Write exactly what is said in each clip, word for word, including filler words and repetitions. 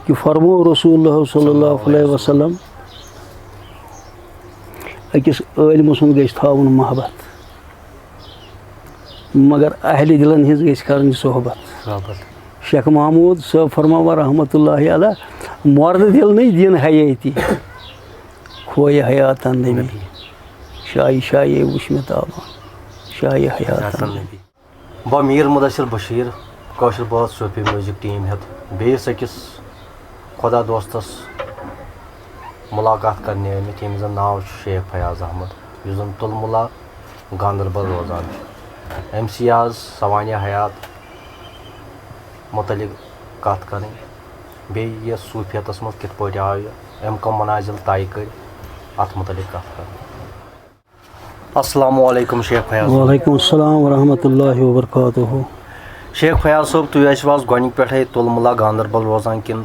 کہِ فرموو رسول اللہ صلی اللہ علیہ وسلم، أکِس عٲلمہٕ سُنٛد گژھِ تھاوُن محبت، مگر اہلِ دِلن ہٕنٛز گژھِ کرٕنۍ صحبت۔ صحبت۔ شیخ محمود صٲب فرماوان رحمتہ اللہ علیہ، مرد دل نہیں دین حیاتی، کھوئے حیاتاً نبی۔ نبی۔ شاہی شاہی وٕچھ مےٚ تابان، شاہی حیاتاً نبی۔ بہٕ میٖر مُدثر بشیٖر، کٲشِر بٲتھ صوٗفی میوٗزِک ٹیٖم ہٮ۪تھ بیٚیِس أکِس خۄدا دوستَس مُلاقات کَرنہِ آمٕتۍ، ییٚمِس زَن ناو چھُ شیخ فیاض احمد، یُس زَن تُلمُلا گاندَربَل روزان چھُ۔ أمۍ سٕے آز سوانح حیات مُتعلِق کَتھ کَرٕنۍ، بیٚیہِ یہِ صوٗفیَتَس منٛز کِتھ پٲٹھۍ آو یہِ، أمۍ کَم منازِل طے کٔرۍ، اَتھ مُتعلِق کَتھ کَرٕنۍ۔ السلام علیکم شیخ فیاض۔ وعلیکم السلام ورحمۃ اللہ وبرکاتہ۔ شیخ فیاض صٲب، تُہۍ ٲسِو آز گۄڈٕنِکۍ پٮ۪ٹھَے تُلمُلا گاندَربَل روزان کِنہٕ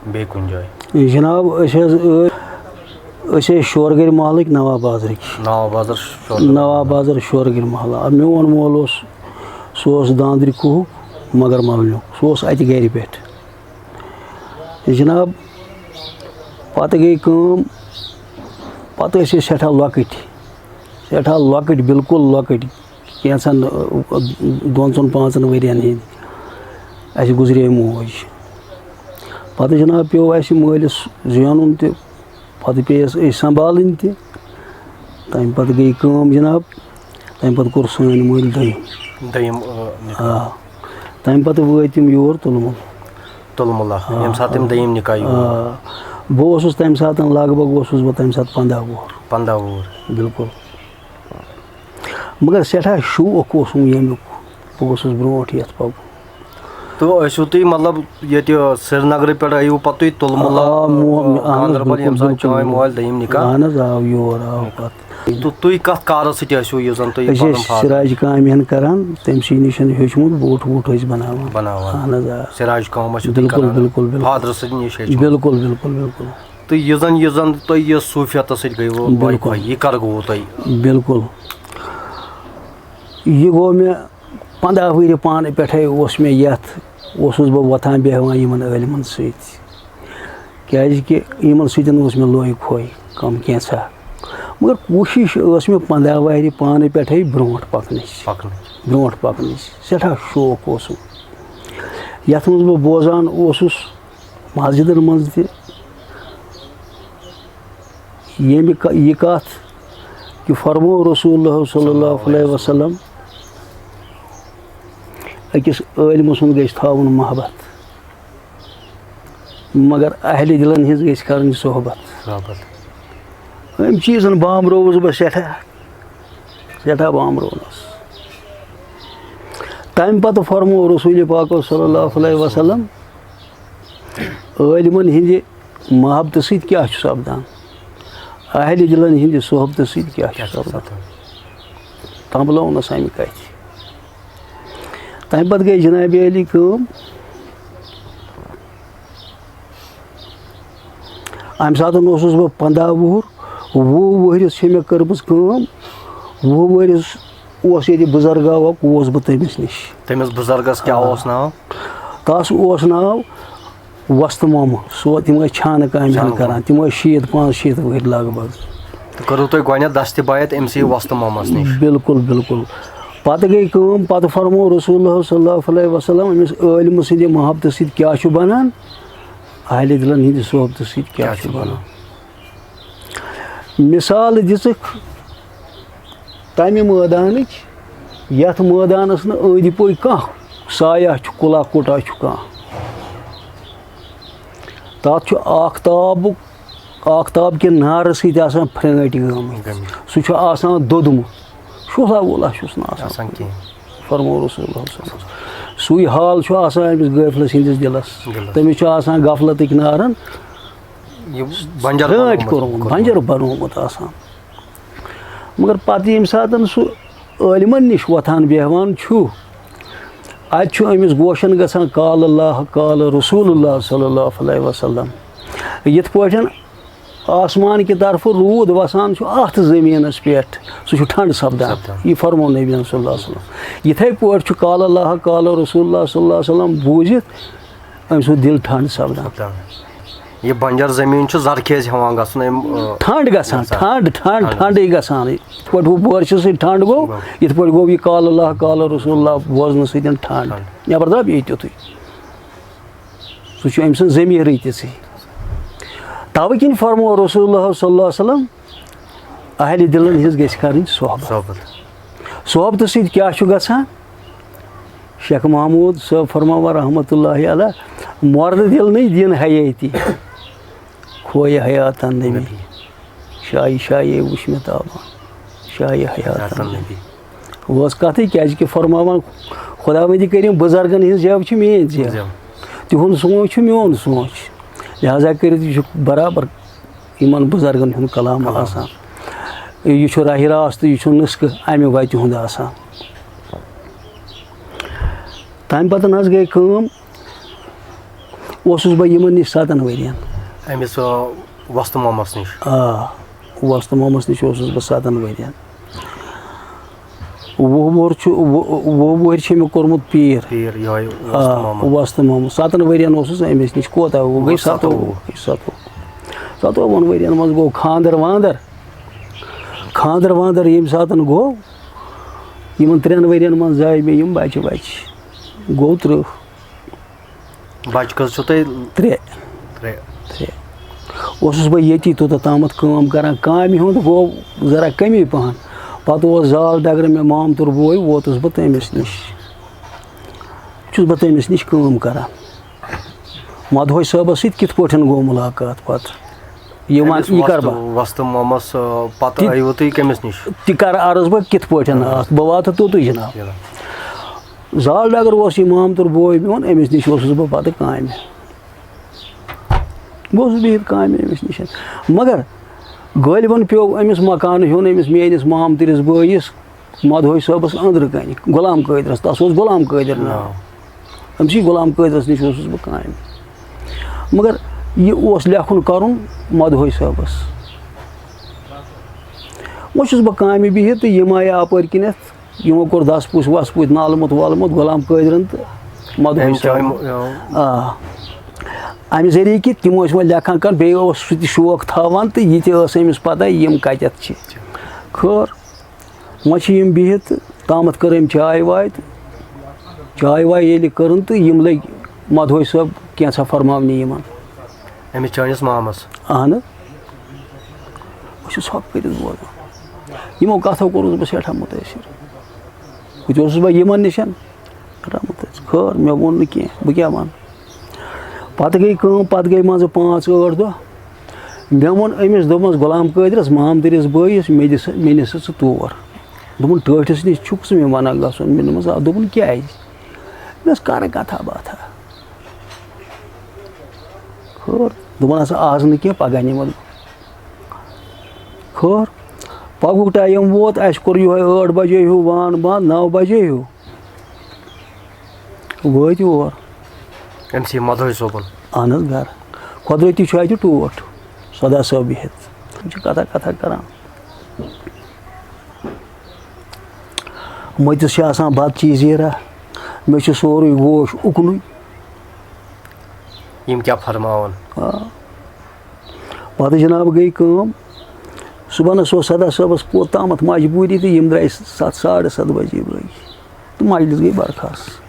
بیٚیہِ کُنہِ جایہِ؟ جناب، أسۍ حظ ٲسۍ، أسۍ ٲسۍ شورگٔرۍ محلٕکۍ نواب بازرٕکۍ۔ نواب بازر شورگٔرۍ۔ نواب بازر شورگٔرۍ محلہٕ۔ آ، میون مول اوس، سُہ اوس داندرِ کُہُک مگر مَلنیُک۔ سُہ اوس اَتہِ گَرِ پٮ۪ٹھ۔ جناب، پَتہٕ گٔے کٲم، پَتہٕ ٲسۍ أسۍ سٮ۪ٹھاہ لۄکٕٹۍ، سٮ۪ٹھاہ لۄکٕٹۍ، بِلکُل لۄکٕٹۍ، کینٛژھن، ٲ، دۄن ژۄن پانٛژَن ؤرِیَن ہِنٛدۍ۔ اَسہِ گُزرے موج۔ پَتہٕ جناب پیوٚو اَسہِ مٲلِس زینُن تہِ، پَتہٕ پیٚیَس أسۍ سنبھالٕنۍ تہِ۔ تَمہِ پَتہٕ گٔے کٲم جناب، تَمہِ پَتہٕ کوٚر سٲنۍ مٲلۍ دوٚیِم۔ دوٚیِم، آ، نِکاح۔ آ۔ تَمہِ پَتہٕ وٲتۍ تِم یور تُلمُل۔ تُلمُلا، آ، ییٚمہِ ساتہٕ تِم آ۔ دوٚیِم نِکاح یور۔ آ۔ بہٕ اوسُس تَمہِ ساتہٕ، لگ بگ اوسُس بہٕ تَمہِ ساتہٕ پنٛداہ وُہُر۔ پنٛداہ وُہُر۔ بِلکُل۔ مگر سٮ۪ٹھاہ شوق اوسُم ییٚمیُک، بہٕ گوٚژھُس برونٛٹھ یَتھ پَکُن۔ تہٕ ٲسِو تُہۍ، مطلب، ییٚتہِ سرینگرٕ پٮ۪ٹھ آیِو پَتہٕ تُہۍ تُلمُلا، آ، مو-، اہن حظ، گاندربل، بِلکُل، ییٚمہِ ساتہٕ بِلکُل، چٲنۍ بِلکُل۔ مٲلۍ دوٚیِم نِکاح؟ اہن حظ، آو یور، آو پَتہٕ۔ تہٕ تُہۍ کَتھ کارَس سۭتۍ ٲسِو، یُس زَن تُہۍ أسۍ پَنُن ٲسۍ فادر؟ سِراج کامہِ ہن کَران، تٔمۍ سٕے نِش ہن ہیوٚچھمُت، بوٗٹھ ووٗٹھ ٲسۍ بَناوان۔ بَناوان۔ اہن حظ، آ۔ سِراج کٲم ٲسِو تُہۍ بِلکُل، کَران؟ بِلکُل، بِلکُل۔ فادرٕ سٕنٛدِ نِش ہیٚچھمُت؟ بِلکُل، بِلکُل، بِلکُل۔ تہٕ یُس زَن، یُس زَن تُہۍ یہِ صوٗفیَتَس سۭتۍ گٔیوٕ بِلکُل۔ واقفہٕ، یہِ کَر گوٚوٕ تۄہہِ؟ بِلکُل۔ یہِ گوٚو مےٚ پنٛداہ ؤری پانہٕ پٮ۪ٹھَے اوس مےٚ یَتھ، اوسُس بہٕ وۄتھان بیٚہوان یِمَن عٲلمَن سۭتۍ، کیٛازِکہِ یِمَن سۭتۍ اوس مےٚ لوے کھوے کَم کینٛژھا، مگر کوٗشِش ٲس مےٚ پنٛداہ وَہرِ پانہٕ پٮ۪ٹھَے برونٛٹھ پَکنٕچ، پَکنٕچ۔ برونٛٹھ پَکنٕچ، سٮ۪ٹھاہ شوق اوسُم۔ یَتھ منٛز بہٕ بوزان اوسُس مسجدَن منٛز تہِ، ییٚمہِ ک-، یہِ کَتھ کہِ فرموو رسول اللہ صلی اللہ علیہ وسلم، أکِس عٲلمہٕ سُنٛد گژھِ تھاوُن محبت، مگر اہلِ دِلَن ہٕنٛز گژھِ کَرٕنۍ صحبت۔ صحبت۔ أمۍ چیٖزَن بامبرووُس بہٕ سٮ۪ٹھاہ، سٮ۪ٹھاہ بامبرونَس۔ تَمہِ پَتہٕ فرموو رسول پاکو صلی اللہ علیہ وسلم، عٲلمَن ہٕنٛدِ محبتہٕ سۭتۍ کیٛاہ چھُ سَپدان؟ اہلِ دِلَن ہٕنٛدِ صحبتہٕ سۭتۍ کیٛاہ چھُ کیٛاہ چھُ سَپدان؟ سَپدان؟ تنبلوونَس اَمہِ کَتھِ۔ تَمہِ پَتہٕ گٔے جنابِ عٲلی کٲم۔ اَمہِ ساتہٕ اوسُس بہٕ پنٛداہ وُہُر، وُہ وُہرِس چھِ مےٚ کٔرمٕژ کٲم، وُہ وُہرِس اوس ییٚتہِ بُزرگا اَکھ، گوس بہٕ تٔمِس نِش۔ تٔمِس بُزرگَس کیٛاہ آ۔ اوس ناو؟ تَس اوس ناو وۄستہٕ مامہٕ، سُہ، تِم ٲسۍ چھانہٕ کامہِ ہن چھانہٕ کران، کٲم۔ تِم ٲسۍ شیٖتھ، پانٛژھ شیٖتھ وٕہٕرۍ لگ بگ۔ تہٕ کٔرٕو تۄہہِ گۄڈٕنٮ۪تھ دستِ بیعت أمۍ سٕے وۄستہٕ مامَس نِش؟ بِلکُل، بِلکُل۔ پَتہٕ گٔے کٲم، پَتہٕ فرموو رسول اللہ صلی اللہ علیہ وسلم أمِس عٲلمہٕ سٕنٛدِ محبتہٕ سۭتۍ کیٛاہ چھُ بَنان؟ اہلِ دِلَن ہٕنٛدِ صحبتہٕ سۭتۍ کیٛاہ کیٛاہ چھُ چھُ بَنان؟ بَنان؟ مثال دِژٕکھ تَمہِ مٲدانٕچ، یَتھ مٲدانَس نہٕ أنٛدۍ پٔکۍ کانٛہہ سایہ چھُ، کُلا کوٗٹا چھُ کانٛہہ۔ تَتھ چھُ آختابُک، آختاب کہِ نارٕ سۭتۍ آسان پھرٛٲٹۍ گٲمٕتۍ۔ گٲمٕتۍ۔ سُہ چھُ آسان دوٚدمُت۔ شوٗژا ووٗلا چھُس نہٕ آسان۔ آسان کِہیٖنۍ۔ فرموو رسول اللہ صلی اللہ علیہ وسلم۔ سُے حال چھُ آسان أمِس غٲفلَس ہٕنٛدِس دِلَس۔ دِلَس۔ تٔمِس چھُ آسان غفلتٕکۍ نارَن یہِ بنجر پھرٛٲٹۍ بنومُت۔ کوٚرمُت، بنجر بنومُت آسان۔ مگر پَتہٕ ییٚمہِ ساتہٕ سُہ عٲلمَن نِش وۄتھان بیٚہوان چھُ، اَتہِ چھُ أمِس گوشَن گژھان، "قال اللہ، قال رسول اللہ صلی اللہ علیہ وسلم۔" یِتھ پٲٹھۍ آسمان کہِ طرفہٕ روٗد وَسان چھُ اَتھ زٔمیٖنَس پٮ۪ٹھ، سُہ چھُ ٹھنٛڈ سَپدان۔ سَپدان۔ یہِ فرموو نبی صلی اللہ علیہ وسلم۔ یِتھَے پٲٹھۍ چھُ "قال اللہ، قال رسول اللہ صلی اللہ علیہ وسلم" بوٗزِتھ أمۍ سُنٛد دِل ٹھنٛڈ سَپدان۔ سَپدان۔ یہِ بنجر زٔمیٖن چھُ زرخیز ہٮ۪وان گژھُن اَمہِ، آ، ٹھنٛڈ گژھان، گژھان۔ ٹھنٛڈ، ٹھنٛڈ، ٹھنٛڈ۔ ٹھنٛڈٕے گژھان۔ یِتھ پٲٹھۍ ہُہ بورِ چھُ سۭتۍ ٹھنٛڈ گوٚو، گوٚو۔ یِتھ پٲٹھۍ گوٚو یہِ قال اللہ، قال رسول اللہ بوزنہٕ سۭتۍ ٹھنٛڈ۔ ٹھنٛڈ۔ نٮ۪بر درٛاو ییٚتہِ تیُتھُے۔ سُہ چھُ أمۍ سٕنٛز ضمیٖرٕے تِژھٕے۔ تَوٕ کِنۍ فرموو رسول اللہ صلی اللہ علیہ وسلم، اہلِ دِلَن ہٕنٛز گژھِ کَرٕنۍ صحبت۔ صحبت۔ صحبتہٕ سۭتۍ کیٛاہ چھُ گژھان؟ شیخ محمود صٲب فرماوان رحمتہ اللہ علیہ، مۄردٕ دِل نٕے دِن حیٲتی، کھویہِ حیاتن نبی۔ نبی۔ شایہِ شایہِ وٕچھ مےٚ تابان، شایہِ حیاتن حیاتن نبی۔ نبی۔ وۄنۍ ٲس کَتھٕے، کیٛازِ کہِ فرماوان خۄداوندِ کٔرِم بُزرگن ہٕنٛز زٮ۪و چھِ میٛٲنۍ زٮ۪و۔ زٮ۪و۔ تِہُنٛد سونٛچ چھُ میون سونٛچ۔ لہذا کٔرِتھ یہِ چھُ برابر یِمن بُزرگن ہُنٛد کلام کلام۔ آسان۔ یہِ چھُ راہِ راست، یہِ چھُ نُسخہٕ اَمہِ وَتہِ ہُنٛد آسان۔ تَمہِ پَتہٕ نہ حظ گٔے کٲم، اوسُس بہٕ یِمن نِش سَتَن ؤرین۔ أمِس، آ، وۄستہٕ مامَس نِش۔ آ، وۄستہٕ مامَس نِش اوسُس بہٕ سَتَن ؤرین۔ وُہ وُہُر چھُ، وُہ، وُہ وُہُر چھُ مےٚ کوٚرمُت پیٖر۔ پیٖر، یِہوٚے آ، وۄستہٕ مامہٕ۔ وۄستہٕ مامہٕ۔ سَتَن ؤرین اوسُس أمِس نِش۔ کوتاہ گوٚو؟ گوٚو گٔے سَتووُہ۔ سَتووُہ۔ گٔے سَتووُہ۔ سَتووُہَن ؤرین منٛز گوٚو خانٛدر وانٛدر۔ خانٛدر وانٛدر ییٚمہِ ساتَن گوٚو، یِمَن ترٛٮ۪ن ؤرین منٛز زاے مےٚ یِم بَچہِ وَچہِ۔ گوٚو تٕرٛہ۔ بَچہٕ کٔژ چھِو تۄہہِ؟ ترٛےٚ۔ ترٛےٚ۔ ترٛےٚ۔ اوسُس بہٕ ییٚتی توٚتتھ تامَتھ کٲم کَران۔ کامہِ ہُنٛد گوٚو ذرا کٔمی پَہَن۔ پَتہٕ اوس زال ڈگرٕ مےٚ مامتُر بوے، ووتُس بہٕ تٔمِس نِش۔ چھُس بہٕ تٔمِس نِش کٲم کَران۔ مدہوش صٲبَس سۭتۍ کِتھ پٲٹھۍ گوٚو مُلاقات پَتہٕ؟ یہِ وَن، أمِس یہِ کَر وۄستہٕ، بہٕ؟ وۄستہٕ مامَس، آ، پَتہٕ تہِ، آیوٕ تُہۍ کٔمِس نِش؟ تہِ کَرٕ عرض بہٕ کِتھ پٲٹھۍ آ۔ اَتھ؟ بہٕ واتہٕ توٚتُے جِناب۔ جِناب۔ زال ڈگر اوس یہِ مامتُر بوے میون، أمِس نِش اوسُس بہٕ پَتہٕ کامہِ۔ بہٕ اوسُس بِہِتھ کامہِ أمِس نِش۔ مگر غٲلبَن پیوٚو أمِس مکانہٕ ہیوٚن أمِس میٲنِس مامتٕرِس بٲیِس مدہوش صٲبَس أنٛدرٕ کَنہِ، غلام قٲدرَس، تَس اوس غلام قٲدر ناو۔ ناو۔ أمۍ سٕے غلام قٲدرَس نِش اوسُس بہٕ کامہِ۔ مگر یہِ اوس لیکھُن کَرُن مدہوش صٲبَس۔ وۄنۍ چھُس بہٕ کامہِ بِہِتھ تہٕ یِم آیہِ اَپٲرۍ کِنٮ۪تھ۔ یِمو کوٚر دَس پوٗژھ وَس پوٗژھ نالمُت والمُت غلام قٲدرَن تہٕ مدہوش أمۍ چٲے صٲبَن۔ مو-، یو۔ آ۔ اَمہِ ذٔریعہٕ کہِ تِم ٲسۍ وۄنۍ لیکھان کَران، بیٚیہِ اوس سُہ تہِ شوق تھاوان تہٕ یہِ تہِ ٲس أمِس پَتہ یِم کَتٮ۪تھ چھِ۔ خٲر، وۄنۍ چھِ یِم بِہِتھ تہٕ تامَتھ کٔر أمۍ چاے واے تہٕ چاے واے ییٚلہِ کٔرٕن تہٕ یِم لٔگۍ مدہوش صٲب کینٛژھا فرماونہِ یِمَن۔ أمِس چٲنِس مامَس؟ اَہَن حظ۔ بہٕ چھُس ژھۄپہٕ کٔرِتھ بوزان۔ یِمو کَتھو کوٚرُس بہٕ سٮ۪ٹھاہ مُتٲثِر۔ ہُتہِ اوسُس بہٕ یِمَن نِش، سٮ۪ٹھاہ مُتٲثِر۔ خٲر، مےٚ ووٚن نہٕ کینٛہہ، بہٕ کیٛاہ وَنہٕ؟ پَتہٕ گٔے کٲم، پَتہٕ گٔے منٛزٕ پانٛژھ ٲٹھ دۄہ۔ مےٚ ووٚن أمِس، دوٚپمَس، غلام قٲدرَس، مامتٕرِس بٲیِس، مےٚ دِ سا، مےٚ نہِ سا ژٕ تور۔ دوٚپُن، ٹٲٹھِس نِش چھُکھ ژٕ مےٚ وَنان گژھُن؟ مےٚ دوٚپمَس، آ۔ دوٚپُن، کیٛازِ؟ مےٚ ٲس کَرٕنۍ کَتھا باتھا۔ خٲر، دوٚپُن، ہسا آز نہٕ کینٛہہ، پَگاہ نِمَتھ بہٕ۔ خٲر، پَگہُک ٹایم ووت، اَسہِ کوٚر یِہوٚے ٲٹھ بَجے ہیوٗ وان بنٛد، نَو بَجے ہیوٗ۔ وٲتۍ یور۔ أمۍ سی مدہوش صٲبُن۔ اَہَن حظ، گَرٕ۔ قۄدرٔتی چھُ اَتہِ ٹوٹھ، سدا صٲب بِہِتھ۔ تِم چھِ کَتھا کَتھا کَران۔ مٔتِس چھِ آسان بَتہٕ چیٖز زیٖرا، مےٚ چھُ سورُے گوش اُکنُے۔ یِم کیٛاہ فرماوَن؟ آ۔ پَتہٕ جِناب گٔے کٲم، صُبحَنَس اوس سدا صٲبَس کوٚت تامَتھ مجبوٗری تہٕ یِم درٛاے ستھ، ساڑٕ ستھ بَجے بٲگۍ تہٕ مجلِس گٔے برخاست۔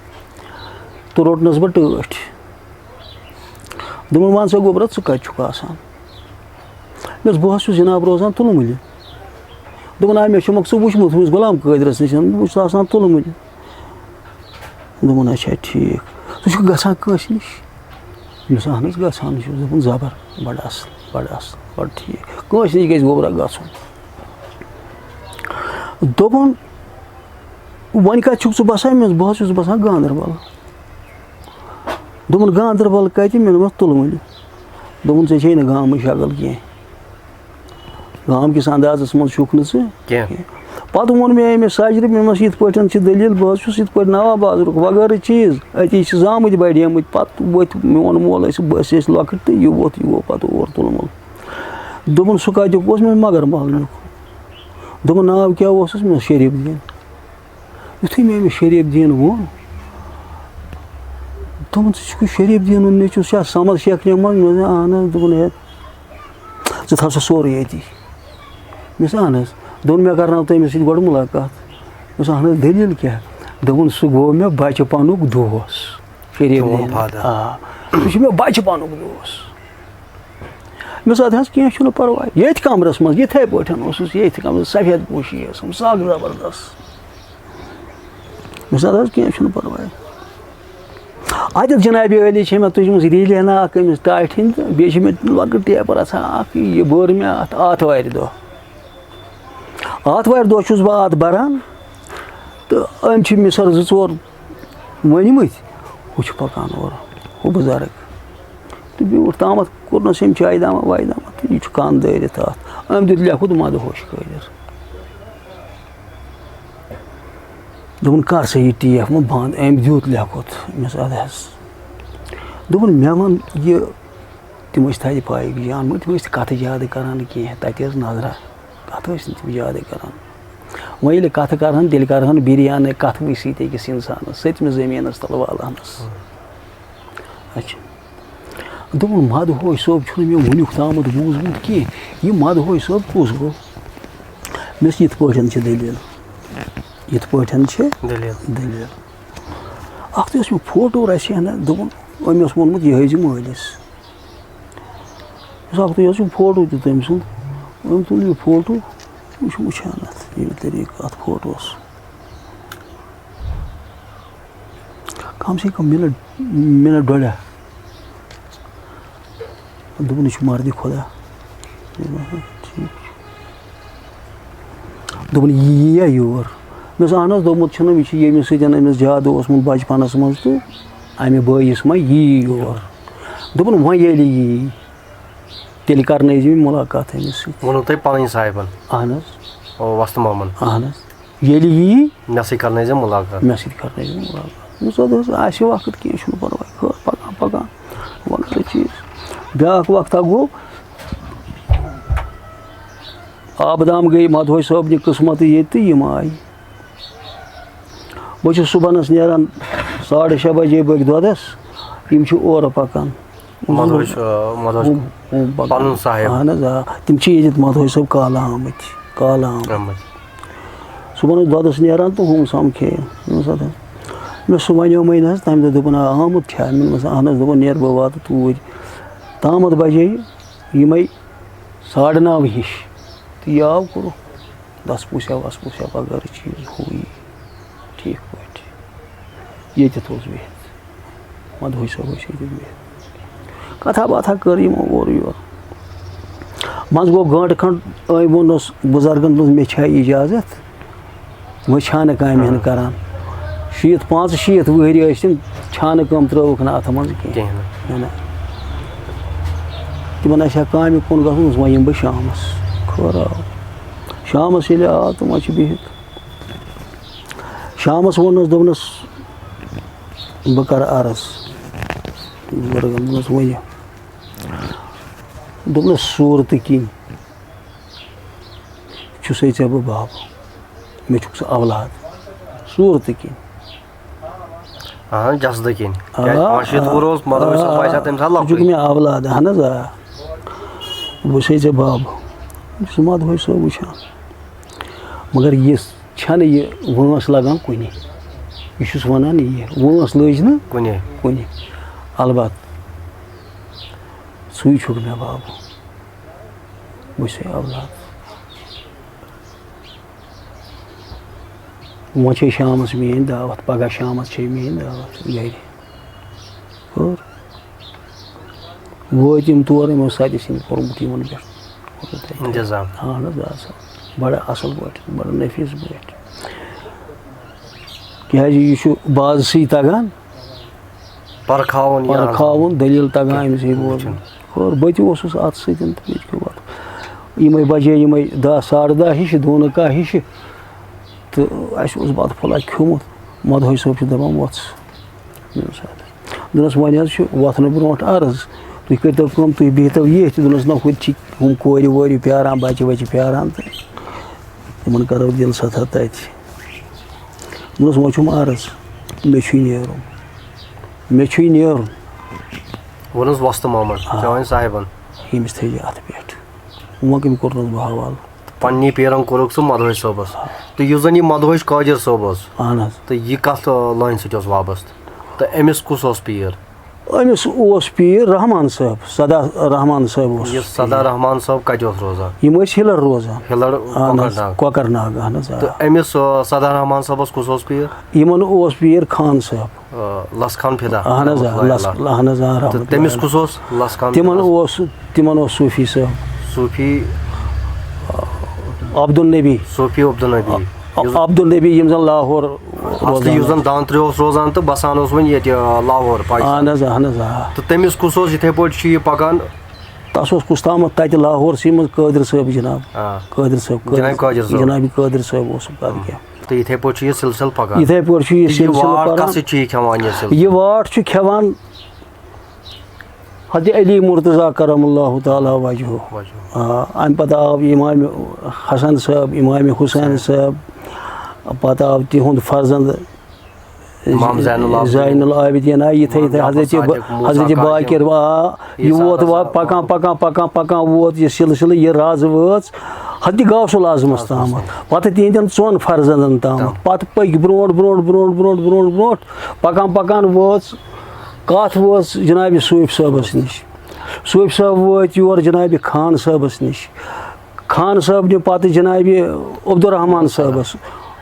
تہٕ روٚٹنَس بہٕ ٹٲٹھۍ۔ دوٚپُن، "وَن سا گوٚبرا، ژٕ کَتہِ چھُکھ آسان؟" مےٚ دوٚپُس، "بہٕ حظ چھُس جِناب روزان تُلمُلہِ۔" دوٚپُن، "آ، مےٚ چھُ مۄکھ ژٕ وٕچھمُت ہُمِس غلام قٲدرَس نِش، بہٕ چھُس آسان تُلمُلہِ۔" دوٚپُن، "اچھا، ٹھیٖک۔ ژٕ چھُکھ گژھان کٲنٛسہِ نِش؟" مےٚ دوٚپُس، "اہن حظ، گژھان چھُس۔" دوٚپُن، "زبر، بَڑٕ اَصٕل، بَڑٕ اَصٕل، بَڑٕ ٹھیٖک۔ کٲنٛسہِ نِش گژھِ گوٚبرا گژھُن۔" دوٚپُن، "وۄنۍ کَتہِ چھُکھ ژٕ بَسان؟" مےٚ دوٚپُس، "بہٕ حظ چھُس بَسان گاندَربَل۔" دوٚپُن، "گاندَربَل کَتہِ؟" مےٚ دوٚپمَس، "تُلمُلہِ۔" دوٚپُن، "ژےٚ چھے نہٕ گامٕچ شکل کینٛہہ۔ گام کِس اندازَس منٛز چھُکھ نہٕ ژٕ۔" کینٛہہ۔ پَتہٕ ووٚن مےٚ أمِس سَجرِ، مےٚ دوٚپمَس، "یِتھ پٲٹھۍ چھِ دٔلیٖل، بہٕ حظ چھُس یِتھ پٲٹھۍ نواب بازرُک وغٲرٕ چیٖز، أتی چھِ زامٕتۍ بڑیمٕتۍ، پَتہٕ ؤتھۍ میون مول، أسۍ، أسۍ ٲسۍ لۄکٕٹۍ تہٕ یہِ ووٚتھ، یہِ گوٚو پَتہٕ اور تُلمُل۔" دوٚپُن، "سُہ کَتیُک اوس؟" مےٚ دوٚپُن، "مگر محلہٕ نیُک۔" دوٚپُن، "ناو کیٛاہ اوسُس؟" مےٚ دوٚپُس، "شریٖف دیٖن۔" یُتھُے مےٚ أمِس شریٖف دیٖن ووٚن، دوٚپُن، "ژٕ چھُکھ شریٖف دیٖنُن نیٚچوٗ، ژٕ چھا صمد شیخ نعمان؟" مےٚ ووٚن، "اہن حظ۔" دوٚپُن، "ہے، ژٕ تھاو سا سورُے ییٚتی۔" مےٚ ووٚنُس، "اہن حظ۔" دوٚپُن، "مےٚ کرناو تٔمِس سۭتۍ گۄڈٕ مُلاقات۔" مےٚ ووٚنُس، "اہن حظ، دٔلیٖل کیٛاہ؟" دوٚپُن، "سُہ گوٚو مےٚ بچپنُک دوس، شریٖف چون دیٖن۔ father۔ آ، سُہ چھُ مےٚ بچپنُک دوس۔" مےٚ ووٚنُس، "اَدٕ حظ، کینٛہہ چھُنہٕ پرواے۔" ییٚتھۍ کمرس منٛز، یِتھَے پٲٹھۍ اوسُس، ییٚتھۍ کمرس، سفید پوشی ٲسٕم، سخ زبردست۔ مےٚ ووٚنُس، "اَدٕ حظ، کینٛہہ چھُنہٕ پرواے۔" اَتٮ۪تھ جنابِ عٲلی چھےٚ مےٚ تُجمٕژ ریٖلہِ ہنا اَکھ أمِس ٹاٹھہِ ہِنٛز، تہٕ بیٚیہِ چھِ مےٚ لۄکٕٹ ٹیپَر آسان اَکھ، یہِ بٔر مےٚ اَتھ آتھوارِ دۄہ۔ آتھوارِ دۄہ چھُس بہٕ اَتھ بَران، تہٕ أمۍ چھِ مِسَر زٕ ژور ؤنۍمٕتۍ، ہُہ چھُ پَکان اورٕ، ہُہ بُزرٕگ۔ تہٕ بیوٗٹھ تامَتھ کوٚرنَس أمۍ چایہِ دامہ وایہِ دامہ، تہٕ یہِ چھُ کَن دٲرِتھ اَتھ۔ أمۍ دیُت لیٚکھُن مَدٕ ہوش خٲطرٕ۔ دوٚپُن، "کر سا یہِ ٹیپ وۄنۍ بنٛد؟" أمۍ دیُت لیٚکھُت۔ مےٚ ووٚنُس، "اَدٕ حظ۔" دوٚپُن، "مےٚ وَن یہِ۔" تِم ٲسۍ تَتہِ پایِک جان، مگر تِم ٲسۍ نہٕ کَتھٕ زیادٕ کران کینٛہہ۔ تَتہِ ٲس نظرا، کَتھٕ ٲسۍ نہٕ تِم زیادٕ کران۔ وۄنۍ ییٚلہِ کَتھٕ کرہن، تیٚلہِ کرہن بِریانٕے کَتھٕ وٕے سۭتۍ أکِس اِنسانَس، سٔتمہِ زٔمیٖنَس تَل والہنَس۔ اچھا۔ دوٚپُن، "مَدٕ ہوش صٲب چھُنہٕ مےٚ وٕنیُک تامَتھ بوٗزمُت کینٛہہ۔ یہِ مَدٕ ہوش صٲب کُس گوٚو؟" مےٚ ووٚنُس، "یِتھ پٲٹھۍ چھِ دٔلیٖل، یِتھ پٲٹھۍ چھِ دٔلیٖل۔ دٔلیٖل۔ اَکھ تہِ اوس مےٚ فوٹو رَژھِ ہنا، دوٚپُن، أمۍ اوس ووٚنمُت، یہِ ہٲیزِ مٲلِس۔" مےٚ ووٚنُس، "اَکھ تُہۍ حظ چھُو فوٹو تہِ تٔمۍ سُنٛد؟" أمۍ تُل یہِ فوٹو، یہِ چھُ وٕچھان اَتھ، ییٚمہِ طریٖقہٕ اَتھ فوٹوَس۔ کم سے کم منٹ، منٹ ڈۄڈا۔ دوٚپُن، "یہِ چھُ مردِ خۄدا۔" ٹھیٖک چھُ۔ دوٚپُن، "یہِ یِیہِ یا یور؟" مےٚ ووٚنُس، "اہن حظ، دوٚپمُت چھُنہٕ، یہِ چھُ ییٚمِس سۭتۍ أمِس زیادٕ اوسمُت بچپنس منٛز تہٕ اَمہِ بٲیِس ما یِیہِ یور؟" دوٚپُن، "وۄنۍ ییٚلہِ یِیہِ، تیٚلہِ کرنٲیزِ مےٚ مُلاقات أمِس سۭتۍ۔" ووٚنوُ تۄہہِ پنٕنۍ صاحبن؟ اہن حظ۔ او، وۄستہٕ محمد۔ اہن حظ۔ ییٚلہِ یی، مےٚ سۭتۍ کرنٲیزِ مُلاقات۔ مےٚ سۭتۍ کرنٲیزِ مُلاقات۔ مےٚ دوٚپُس، "اَدٕ حظ، آسہِ وقت، کینٛہہ چھُنہٕ پرواے، خٲر، پکان، پکان، وقتٕچ چیٖز۔" بیٛاکھ وقتہ گوٚو، آبہٕ دام گٔے مدہوش صٲبنہِ قٕسمتٕے ییٚتہِ تہٕ یِم آیہِ۔ بہٕ چھُس صُبحنَس نیران ساڑٕ شےٚ بجے بٲگۍ دۄدَس، یِم چھِ اورٕ پکان۔ مدہوش، آ، مدہوش ہُم، ہُم پکان۔ پنُن صاحب۔ اہن حظ، آ۔ تِم چھِ ییٚتہِ مدہوش صٲب کالہٕ آمٕتۍ، کالہٕ آمٕتۍ۔ آمٕتۍ۔ صُبحن اوس دۄدَس نیران تہٕ ہُم سَمکھے۔ مےٚ ووٚنُس، "اَدٕ حظ۔" مےٚ سُہ وَنیومَے نہٕ حظ، تَمہِ دۄہ دوٚپُن، "آ، آمُت چھا؟" مےٚ ووٚنمَس، "اہن حظ۔" دوٚپُن، "نیر بہٕ واتہٕ توٗرۍ۔" تامَتھ بَجے یِمَے ساڑٕ نَو ہِش۔ تہٕ یہِ آو کوٚرُکھ دَس پوٗسیا وَس پوٗسیا بغٲر چیٖز ہُہ یہِ۔ ٹھیٖک پٲٹھۍ۔ ییٚتٮ۪تھ اوس بِہِتھ۔ مدہوش صٲب ٲسۍ ییٚتہِ بِہِتھ۔ کتھا باتھا کٔر یِمو اورٕ یورٕ۔ منٛزٕ گوٚو گٲنٛٹہٕ کھنٛڈ، أمۍ ووٚنُس بُزرگن دوٚپُس، "مےٚ چھا اِجازت؟" وۄنۍ چھانہٕ کامہِ ہن کران۔ شیٖتھ، پانٛژھ شیٖتھ وٕہٕرۍ ٲسۍ تِم، چھانہٕ کٲم ترٲوٕکھ نہٕ اتھ منٛز کینٛہہ۔ کِہیٖنۍ نہٕ۔ نہ، نہ۔ تِمن آسہِ ہا کامہِ کُن گژھُن، وۄنۍ یِمہٕ بہٕ شامس۔ خٲر آو۔ شامس ییٚلہِ آو تہٕ وۄنۍ چھِ بِہِتھ۔ شامس ووٚننس، دوٚپنس، "بہٕ کرٕ عرض۔" بُزرگن دوٚپنس، "ؤنِو۔" دوٚپنس، "صوٗرتہٕ کِنۍ چھُسَے ژےٚ بہٕ بَب، مےٚ چھُکھ ژٕ اولاد۔ صوٗرتہٕ کِنۍ۔" اہن، جسدٕ کِنۍ۔ آ، کیٛازِ پانٛژھ شیٖتھ آ، وُہُر اوس، مطلب، آ، سُہ باسیٛو تَمہِ ساتہٕ ژٕ چھُکھ لۄکٹُے۔ مےٚ اولاد، اہن حظ، آ۔ بہٕ چھُسَے ژےٚ بَب۔ یہِ چھُس مدہوش صٲب وٕچھان۔ مگر یہِ چھَنہٕ یہِ وٲنٛس لگان کُنہِ۔ یہِ چھُس وَنان یہِ، وٲنٛس لٔج نہٕ کُنے۔ کُنہِ۔ البتہ ژٕے چھُکھ مےٚ بَب۔ بہٕ چھُسَے اولاد۔ وۄنۍ چھے شامس میٲنۍ دعوت، پگاہ شامس چھے میٲنۍ دعوت گرِ۔ اور وٲتۍ یِم تور، یِمو سَتہِ سِنۍ کوٚرمُت یِمن پٮ۪ٹھ۔ انتظام۔ اہن حظ، آ سا، بڑٕ اصل پٲٹھۍ، بڑٕ نفیٖس پٲٹھۍ۔ کیازِ یہِ چھُ بازسٕے تگان۔ پرکھاوُن یہِ پرکھاوُن، دٔلیٖل تگان أمِس ہے بوزُن۔ وٕچھُن۔ خٲر، بہٕ تہِ اوسُس اَتھ سۭتۍ تہٕ مےٚ تہِ پیوٚو اَتھ۔ یِمَے بجے یِمَے دَہ، ساڑٕ دَہ ہِش، دوٗنہٕ کاہ ہِش۔ تہٕ اَسہِ اوس بَتہٕ پھوٚلہ کھیوٚمُت۔ مدہوش صٲب چھُ دَپان، "وۄتھ ژٕ۔" مےٚ ووٚنُس، "اَدٕ حظ۔" دوٚپنَس، "وۄنۍ حظ چھُ وۄتھنہٕ برونٛٹھ عرض۔ تُہۍ کٔرۍتو کٲم، تُہۍ بِہتو ییٚتھۍ۔" دوٚپنَس، "نہ، ہُتہِ چھِ ہُم کورِ وورِ پیٛاران، بَچہِ وَچہِ پیٛاران تہٕ تِمَن کَرو دِل سَتھا تَتہِ۔" دوٚپنَس، "وۄنۍ چھُم عرض، مےٚ چھُے نیرُن۔" مےٚ چھُے نیرُن۔ ووٚنُس وۄستہٕ محمد چٲنۍ صاحبن۔ ییٚمِس تھٲیزِ اَتھٕ پٮ۪ٹھ۔ وۄنۍ کٔمۍ کوٚرنَس بہٕ حوالہٕ؟ پننی پیرن کوٚرُکھ ژٕ مدہوش صٲبس۔ تہٕ یُس زن یہِ مدہوش قٲدر صٲب اوس، اہن حظ۔ تہٕ یہِ کتھ لٲنہِ سۭتۍ اوس وابستہٕ؟ تہٕ أمِس کُس اوس پیٖر؟ أمِس اوس پیٖر رحمان صٲب، سدا رحمان صٲب اوس۔ یہِ سدا رحمان صٲب کتہِ اوس روزان؟ یِم ٲسۍ ہِلر روزان۔ ہِلر اہن حظ، کۄکرناگ۔ کۄکرناگ، اہن حظ، آ۔ تہٕ أمِس آ، سدا رحمان صٲبس کُس اوس پیٖر؟ یِمن اوس پیٖر خان صٲب۔ آ، لس خان فدا۔ اہن حظ، آ، رحمتہ اللہ لس علیہ۔ اہن حظ، آ، تہٕ رحمتہ تٔمِس اللہ۔ کُس اوس لس خان تِمن فدا؟ اوس تِمن اوس صوٗفی صٲب صوٗفی عبدالنبی۔ صوٗفی عبدالنبی۔ یُس عبدالنبی، یِم زن لاہور اصلی روزان یُس زن دانترِ اوس روزان تہٕ بسان اوس وۄنۍ ییٚتہِ آ، لاہور پاکستان۔ اہن حظ، اہن حظ، آ۔ تہٕ تٔمِس کُس اوس یِتھے پٲٹھۍ چھُ یہِ پکان؟ تس اوس کُس تامتھ تتہِ لاہورسٕے منٛز قٲدر صٲب جناب۔ آ۔ قٲدر صٲب، جناب قٲدر صٲب۔ جناب قٲدر صٲب اوس پتہٕ کینٛہہ۔ تہٕ یِتھے پٲٹھۍ چھُ یہِ سلسلہٕ پکان۔ یِتھے پٲٹھۍ چھُ یہِ تہٕ یہِ سلسلہٕ واٹھ پکان۔ کس سۭتۍ چھُ یہِ کھٮ۪وان یہِ سلسلہٕ؟ یہِ واٹھ چھُ کھٮ۪وان حضرت علی مرتضیٰ کرم اللہ تعالیٰ وجہہ۔ وجہہ۔ آ، امہِ پتہٕ آو امام حسن صٲب، امام حسین صٲب، پتہٕ آو تِہُنٛد فرزند امام زین العابدین۔ زین العابدین آ، یِتھے امام یِتھے جعفر حضرت صادق، موسیٰ حضرت کاظم، باقر آ، یہِ عیسیٰ ووت رضا۔ وا پکان پکان پکان پکان ووت یہِ سلسلہٕ، یہِ رز وٲژ حضرت غوث العظمس تامتھ، پتہٕ تِہنٛدٮ۪ن ژۄن فرزندن تامتھ، پتہٕ پٔکۍ برونٛٹھ برونٛٹھ برونٛٹھ برونٛٹھ برونٛٹھ برونٛٹھ پکان پکان وٲژ کتھ وٲژ جناب صوفی صٲبس نِش۔ صوفی صٲب وٲتۍ یور جناب خان صٲبس نِش۔ خان صٲب نہِ پتہٕ جناب عبدالرحمان صٲبس۔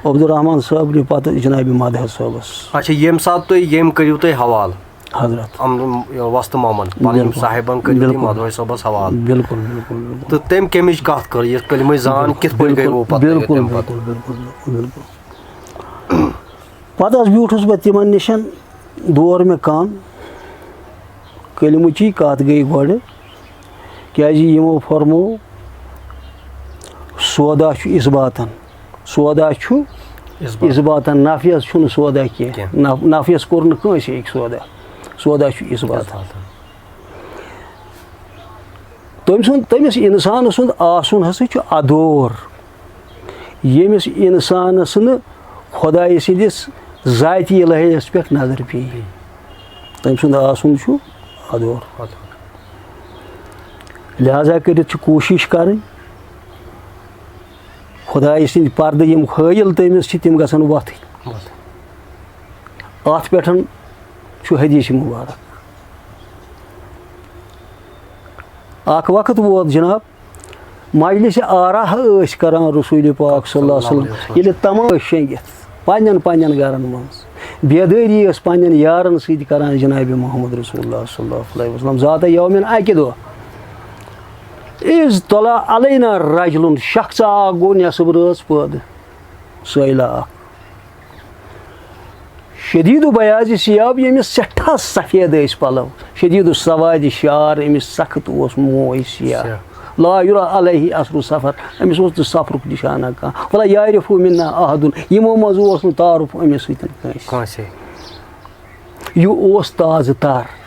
عبدالرحمان صٲب نہِ پتہٕ جناب مدہر صٲبس۔ اچھا، ییٚمہِ ساتہٕ تُہۍ یِم کٔرِو تُہۍ حوالہٕ، حضرت۔ یِم وۄستہٕ محمد، پنٕنۍ یِم بِلکُل۔ صاحبن کٔرِو تُہۍ بِلکُل۔ مدہوش صٲبس حوالہٕ۔ بِلکُل، بِلکُل، بِلکُل۔ تہٕ تٔمۍ کمِچ کتھ کٔر، یہِ کلمٕچ زان کِتھ پٲٹھۍ گٔے وۄنۍ پتہٕ بِلکُل، تٔمۍ پتہٕ؟ بِلکُل، بِلکُل، بِلکُل۔ پتہٕ حظ بیوٗٹھُس بہٕ تِمن نِش، دور مےٚ کم۔ کلمٕچی کتھ گٔے گۄڈٕ، کیازِ یِمو فرموو، سودا چھُ اثباتن۔ سودا چھُ اثبات۔ اثباتن، نفیس چھُنہٕ سودا کینٛہہ۔ کینٛہہ۔ نف-، نفیس کوٚر نہٕ کٲنٛسہِ أکۍ سودا۔ سودا چھُ اثباتن۔ تٔمۍ سُنٛد، تٔمِس اِنسان سُنٛد آسُن ہسا چھُ ادور، ییٚمِس اِنسانَس نہٕ خۄدایہِ سٕنٛدِس ذاتِ الہیَس پٮ۪ٹھ نظر پیٚیہِ، تٔمۍ سُنٛد آسُن چھُ ادور۔ لہذا کٔرِتھ چھِ کوٗشِش کَرٕنۍ خۄدایہِ سٕنٛدۍ پردٕ یِم ہٲیِل تٔمِس چھِ، تِم گژھن وۄتھٕنۍ۔ اَتھ پٮ۪ٹھ چھُ حدیث مبارک۔ اکھ وقت ووت جناب، مجلس آراہ ٲسۍ کران رسول پاک صلی اللہ علیہ وسلم، ییٚلہِ تمام ٲسۍ شۄنگِتھ پننٮ۪ن پننٮ۪ن گرن منٛز، بیدٲری ٲس پننٮ۪ن یارن سۭتۍ کران جناب محمد رسول اللہ صلی اللہ علیہ وسلم۔ ذات یومن اکہِ دۄہ، اذ طلع علینا رجل، شخص اکھ گوٚو نٮ۪صٕب رٲژ پٲدٕ، سٲیلہ اکھ۔ شدید بیاض ثیاب، ییٚمِس سٮ۪ٹھاہ سفید ٲسۍ پلو، شدید سواد شعر، أمِس سخت اوس موے سیاہ۔ سیاہ۔ لا یرا علیہ اثر سفر، أمِس اوس نہٕ سفرُک نشانہ کانٛہہ۔ ولا یعرف منا احد، یِمو منٛز اوس نہٕ تعارف أمِس سۭتۍ کٲنٛسہِ۔ کٲنٛسے۔ یہِ اوس تازٕ تر۔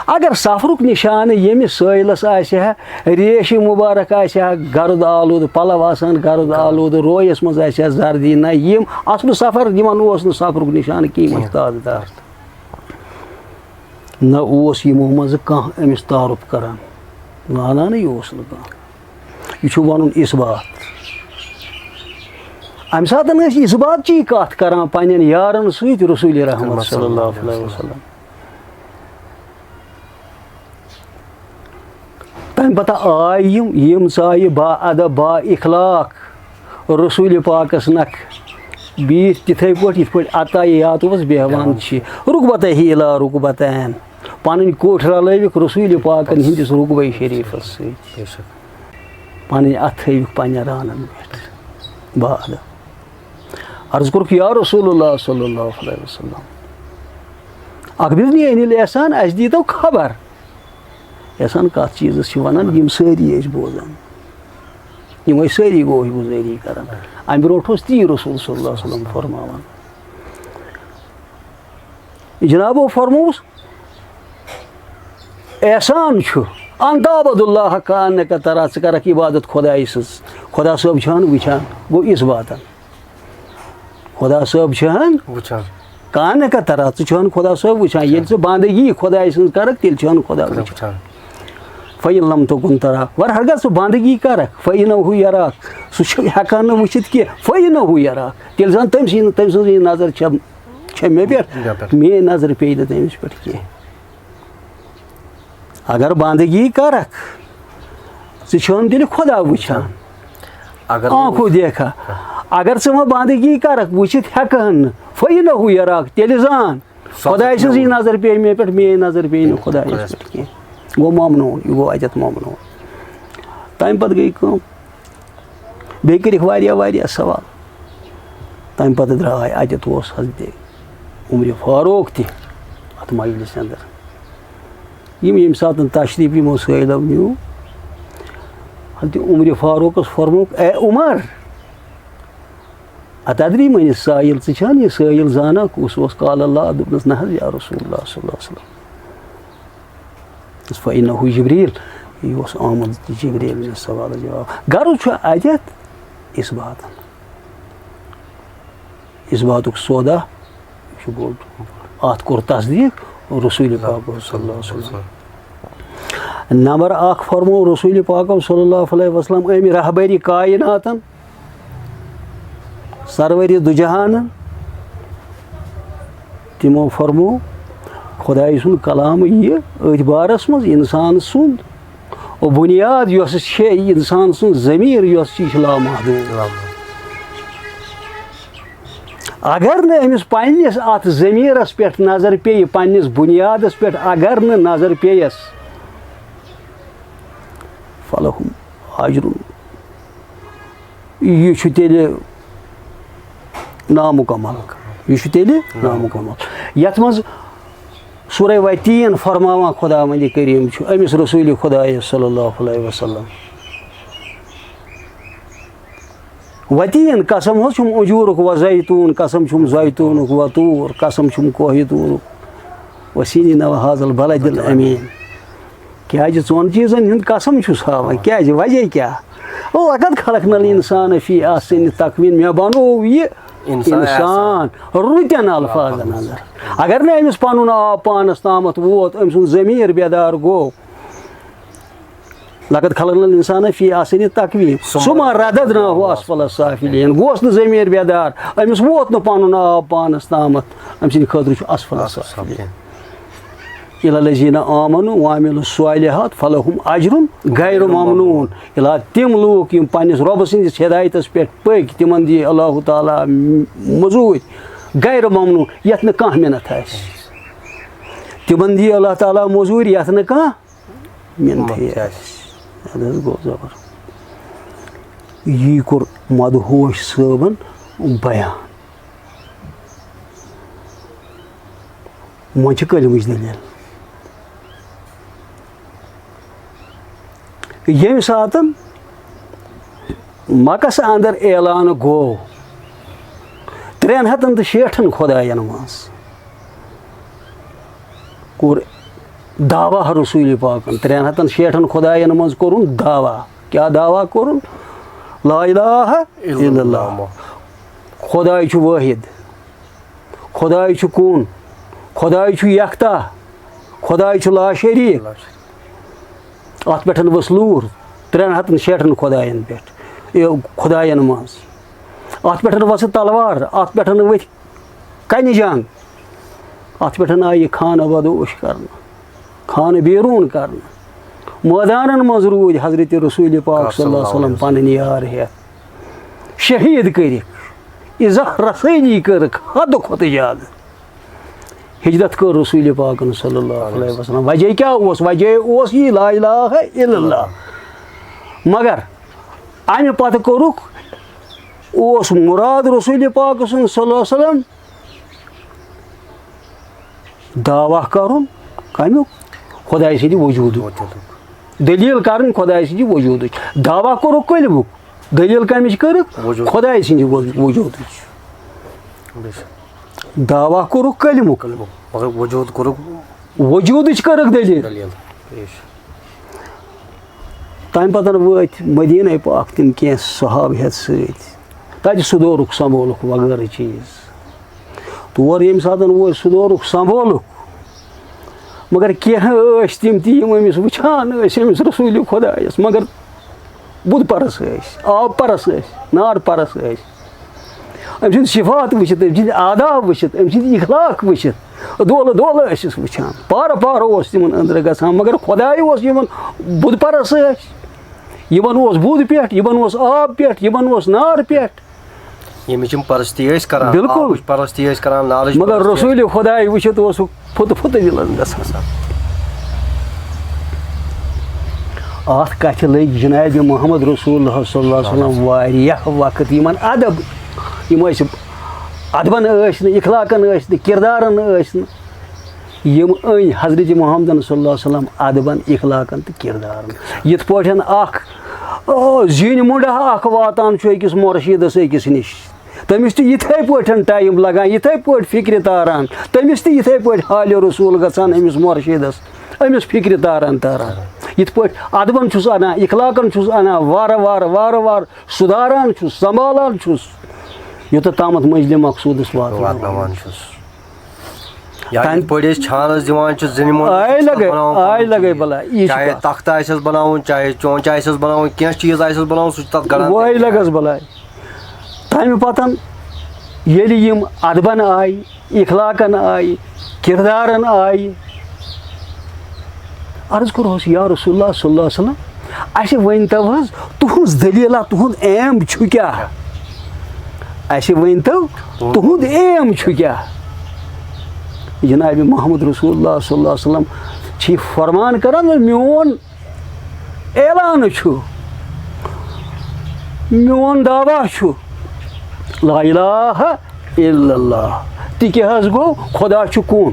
اگر سفرُک نشانہٕ ییٚمِس سٲیلس آسہِ ہا، ریش مبارک آسہِ ہا گرد آلودٕ، پلو آسہٕ ہن گرد آلودٕ، رویس منٛز آسہِ ہا زردی، نہ یِم اصل سفر، یِمن اوس نہٕ سفرُک نشانہٕ کینٛہہ، یِم ٲسۍ تازٕ تر۔ نہ اوس یِمو منٛزٕ کانٛہہ أمِس تعارف کران، نہ، نہ، نہ، یہِ اوس نہٕ کانٛہہ۔ یہِ چھُ وَنُن اِثبات۔ اَمہِ ساتہٕ ٲسۍ اِثباتچی کَتھ کران پننٮ۪ن یارن سۭتۍ رسول رحمت صلی اللہ علیہ وسلم۔ تَمہِ پتہٕ آے یِم، یِم ژایہِ با ادب، با اخلاق رسول پاکس نکھ بِہِتھ تِتھے پٲٹھۍ، یِتھ پٲٹھۍ عطا یاد اوس بیہوان چھِ، رُکبتہٕ ہی الا رُکبتین، پنٕنۍ کوٹھۍ رلٲوِکھ رسول پاکن ہٕنٛدِس رُکبے شریفس سۭتۍ۔ پنٕنۍ اتھٕ تھٲوِکھ پننٮ۪ن رانن پٮ۪ٹھ۔ با ادب۔ عرض کوٚرُکھ، یا رسول اللہ صلی اللہ علیہ وسلم، اخبرنی عن الاحسان، اسہِ دیٖتو خبر۔ احسان کتھ چیٖزس چھِ ونان، یِم سٲری ٲسۍ بوزان، یِم ٲسۍ سٲری گوش گُزٲری کران۔ امہِ برونٛٹھ اوس تی رسول صلی اللہ علیہ وسلم فرماوان۔ جنابو فرمووُس، احسان چھُ ان تعبد اللہ کانک ترا، ژٕ کرکھ عبادت خدایہِ سٕنٛز۔ خدا صٲب چھان وٕچھان، گوٚو اثباتن۔ خدا صٲب چھان وٕچھان۔ کانہ کا ترا، ژٕ چھُہن خدا صٲب وٕچھان؟ ییٚلہِ ژٕ بندگی خدایہِ سٕنٛز کرکھ، تیٚلہِ چھُہن خدا وٕچھان۔ فَإِن لَمْ تَكُنْ تَرَاهُ، ور ہرگاہ ژٕ بندگی کرکھ، فَإِنَّهُ يَرَاكَ، سُہ چھُ ہٮ۪کان نہٕ وٕچھِتھ کینٛہہ۔ فَإِنَّهُ يَرَاكَ، تیٚلہِ زن تٔمۍ سٕنٛز، تٔمۍ سٕنٛز یہِ نظر چھےٚ، چھےٚ مےٚ پٮ۪ٹھ، مےٚ پٮ۪ٹھ۔ میٲنۍ نظر پیٚیہِ نہٕ تٔمِس پٮ۪ٹھ کینٛہہ۔ اگر بندگی کرکھ، ژٕ چھُہن تیٚلہِ خدا وٕچھان۔ اگر آنکھو دیکھا۔ اگر ژٕ وۄنۍ بندگی کرکھ، وٕچھِتھ ہٮ۪کہٕ ہن نہٕ، فَإِنَّهُ يَرَاكَ، تیٚلہِ زان۔ سُہ ہسا خدایہِ چھُ سٕنٛزٕے نظر پیٚیہِ مےٚ پٮ۪ٹھ، میٲنۍ نظر پیٚیہِ نہٕ خدایَس پٮ۪ٹھ کینٛہہ۔ گوٚو ممنوٗن، یہِ گوٚو اَتٮ۪تھ ممنوٗن۔ تَمہِ پتہٕ گٔے کٲم۔ بیٚیہِ کٔرِکھ واریاہ، واریاہ سوال۔ تَمہِ پتہٕ درٛاے، اَتٮ۪تھ اوس حضرت عمر فاروق تہِ اَتھ مجلسہِ اندر۔ یِم ییٚمہِ ساتہٕ تشریٖف یِمو سٲیلو نیوٗ، حضرت عمر فاروقس فرمووُکھ، "اے عمر، اتدری من السائل، ژٕ چھان یہِ سٲیِل زانان کُس اوس؟" قال اللہ، دوٚپنس، "نہ حظ یا رسول اللہ صلی اللہ علیہ وسلم، فإنه جبریل، یہِ اوس آمُت جبریل یُس سوال جواب۔" غرض چھُ اتٮ۪تھ اثباتن، اثباتُک سودا چھُ بوٚڑ۔ اتھ کوٚر تصدیٖق رسول پاک صلی اللہ علیہ وسلم۔ نمبر اکھ فرموو رسول پاک صلی اللہ علیہ وسلم أمۍ رہبری کائناتن، سرور دُجہانن، تِمو فرموو خدایہِ سُنٛد کلام یہِ أتھۍ بارس منٛز، انسان سُنٛد بُنیاد یۄس چھےٚ، انسان سٕنٛز ضمیٖر یۄس چھِ، یہِ چھِ لامحدوٗد۔ اگر نہٕ أمِس پننِس اتھ ضمیٖرس پٮ۪ٹھ نظر پیٚیہِ، پننِس بُنیادس پٮ۪ٹھ اگر نہٕ نظر پیٚیس، فلہم اجر، یہِ چھُ تیٚلہِ نامُکمل۔ یہِ چھُ تیٚلہِ نامُکمل۔ یتھ منٛز سورہ وتین فرماوان خداوندِ کریم چھُ أمِس رسول خدایس صلی اللہ علیہ وسلم، وتین قسم حظ چھُم اجورُک، و زیتون قسم چھُم زیتونُک، و طور قسم چھُم کوہ طورُک، و سینین و هذا البلد الامین۔ کیازِ ژۄن چیٖزن ہُنٛد قسم چھُس ہاوان؟ کیازِ؟ وجہ کیٛاہ؟ لقد خلقنا الانسان فی احسن تقویم، مےٚ بنوو یہِ انسان انسان رُتٮ۪ن الفاظن اندر۔ اگر نہٕ أمِس پنُن آب پانس تامتھ ووت، أمۍ سُنٛد ضمیٖر بیدار گوٚو، لقد خلقنا الانسان فی احسن تقویم، ثم رددناه اسفل سافلین۔ گوس نہٕ ضمیٖر بیدار، أمِس ووت نہٕ پنُن آب پانس تامتھ، أمۍ سٕنٛدِ خٲطرٕ چھُ اسفل سافلین۔ الا الذین آمنوا وعملوا الصالحات فلہم اجر غیر ممنون۔ الا تِم لوٗکھ یِم پننِس رۄبہٕ سٕنٛدِس ہدایتس پٮ۪ٹھ پٔکۍ، تِمن دِیہِ اللہ تعالیٰ مٔزوٗرۍ غیر ممنون، یتھ نہٕ کانٛہہ مِنت آسہِ۔ تِمن دِیہِ اللہ تعالیٰ مٔزوٗرۍ یتھ نہٕ کانٛہہ مِنتھٕے آسہِ۔ اَدٕ حظ گوٚو زبر۔ یی کوٚر مدہوش صٲبن بیان۔ وۄنۍ چھِ کلمٕچ دٔلیٖل۔ ییٚمہِ ساتہٕ مکس اندر اعلان گوٚو، ترٛٮ۪ن ہتن تہٕ شیٹھن خۄداین منٛز کوٚر دعویٰ رسول پاکن، ترٛٮ۪ن ہتن شیٹھن خۄداین منٛز کوٚرُن دعویٰ۔ کیٛاہ دعویٰ کوٚرُن؟ لا الہ الا اللہ۔ خۄداے چھُ وٲحد، خۄداے چھُ کُن، خۄداے چھُ یکتا، خۄداے چھُ لا شریٖک۔ اتھ پٮ۪ٹھ ؤژھ لوٗر ترٛٮ۪ن ہتن شیٹھن خۄداین پٮ۪ٹھ، یہِ خۄداین منٛز۔ اتھ پٮ۪ٹھ ؤژھ تلوار، اتھ پٮ۪ٹھ ؤتھۍ کنہِ جنگ۔ اتھ پٮ۪ٹھ آیہِ خانہ بدوش کرنہٕ، خانہ بیرون کرنہٕ۔ مٲدانن منٛز روٗدۍ حضرت رسول پاک صلی اللہ علیہ وسلم پنٕنۍ یار ہٮ۪تھ شہید کٔرِکھ، عزت رسٲنی کٔرٕکھ حد کھۄتہٕ زیادٕ۔ ہجرت کٔر رسول پاکن صلی اللہ علیہ وسلم۔ وجہ کیٛاہ اوس؟ وجہ اوس یہِ لا الہ الا اللہ۔ مگر امہِ پتہٕ کوٚرُکھ، اوس مُراد رسول پاک سُنٛد صلی اللہ علیہ وسلم دعویٰ کرُن کمیُک؟ خۄداے سٕنٛدِ وجوٗدُک۔ دٔلیٖل کرٕنۍ خۄداے سٕنٛدِ وجوٗدٕچ۔ دعویٰ کوٚرُکھ کلمُک، دٔلیٖل کمِچ کٔرٕکھ؟ وجوٗد۔ خۄداے سٕنٛدِ وج-، وجوٗدٕچ۔ بے شک۔ دعویٰ کوٚرُکھ کلمُک۔ کلمُک۔ مگر وجوٗد کوٚرُکھ وجوٗدٕچ کٔرٕکھ دٔلیٖل۔ دٔلیٖل۔ بے شک۔ تَمہِ پَتہٕ وٲتۍ مدیٖنَے پاک تِم کینٛہہ صحابہٕ ہٮ۪تھ سۭتۍ۔ تَتہِ سُہ دورُکھ سنبھولُکھ وغٲرٕ چیٖز۔ تور ییٚمہِ ساتہٕ وٲتۍ، سُہ دورُکھ سنبھولُکھ۔ مگر کینٛہہ ٲسۍ تِم تہِ، یِم أمِس وٕچھان ٲسۍ، أمِس رسوٗلِ خۄدایَس، مگر بُت پرست ٲسۍ، آب پرست ٲسۍ، نار پرست ٲسۍ۔ أمۍ سٕنٛدۍ صفات وٕچھِتھ، أمۍ سٕنٛدۍ آداب وٕچھِتھ، أمۍ سٕنٛدۍ اخلاق وٕچھِتھ، دولہٕ دولہٕ ٲسِس وٕچھان۔ پارٕ پارٕ اوس تِمن أنٛدرٕ گژھان، مگر خۄداے اوس یِمن بُت پرست ٲسۍ۔ یِمن اوس بُد پٮ۪ٹھ، یِمن اوس آب پٮ۪ٹھ، یِمن اوس نار پٮ۪ٹھ۔ ییٚمِچ یِم پرستی ٲسۍ کران، بِلکُل۔ آبٕچ پرستی ٲسۍ کران، نارٕچ مگر پرستی ٲسۍ۔ رسوٗلِ خۄداے وٕچھِتھ اوسُکھ پھُتہٕ پھُتہٕ دِلس گژھان۔ اَتھ کَتھِ لٔگۍ جناب محمد رسول اللہ صلی اللہ علیہ وسلم واریاہ وقت یِمن ادب، یِم ٲسۍ ادبن ٲسۍ نہٕ، اخلاقن ٲسۍ نہٕ، کردارن ٲسۍ نہٕ، یِم أنۍ حضرت محمدن صلی اللہ علیہ وسلم ادبن، اخلاقن تہٕ کردارن۔ یِتھ پٲٹھۍ اکھ، آ، زِنۍ مُنڈا اکھ واتان چھُ أکِس مُرشِدس أکِس نِش، تٔمِس تہِ یِتھَے پٲٹھۍ ٹایم لَگان، یِتھَے پٲٹھۍ فِکرِ تاران، تٔمِس تہِ یِتھَے پٲٹھۍ حالِ رسوٗل گژھان أمِس مُرشِدَس، أمِس فِکرِ تاران تاران۔ یِتھ پٲٹھۍ اَدبَن چھُس اَنان، اخلاقَن چھُس اَنان، وارٕ وارٕ، وارٕ وارٕ سُدھاران چھُس، سنبھالان چھُس، یوٚتَتھ تامَتھ منزلِ مقصوٗدَس واتناوان واتناوان چھُس۔ یا تَمہِ یِتھ پٲٹھۍ أسۍ چھانَس دِوان چھِ زِنہِ منٛز، آے چھِ لَگے، بَناوان آے پَنُن لَگے چیٖز۔ بَلاے، یہِ چھُ چاہے کَتھ۔ تَختہٕ آسٮ۪س بَناوُن، چاہے چونچہٕ آسٮ۪س بَناوُن، کینٛہہ چیٖز آسٮ۪س بَناوُن، سُہ چھُ تَتھ گَڑان۔ وۄنۍ لَگَس بَلاے۔ تَمہِ پَتَن ییٚلہِ یِم اَدبَن آیہِ، اخلاقَن آیہِ، کِردارَن آیہِ، عرض کوٚرہوس، یا رسول اللہ صلی اللہ علیہ وسلم، اَسہِ ؤنۍ تو حظ، تُہٕنٛز دٔلیٖلہ، تُہُنٛد aim چھُ کیٛاہ؟ اَسہِ ؤنۍ تو، تُہُنٛد aim چھُ کیٛاہ؟ جناب محمد رسول اللہ صلی اللہ علیہ وسلم چھِ یہِ فرمان کران، میون اعلان چھُ، میون دعویٰ چھُ، لا الہ الا اللہ۔ تہِ کیٛاہ حظ گوٚو؟ خدا چھُ کُن۔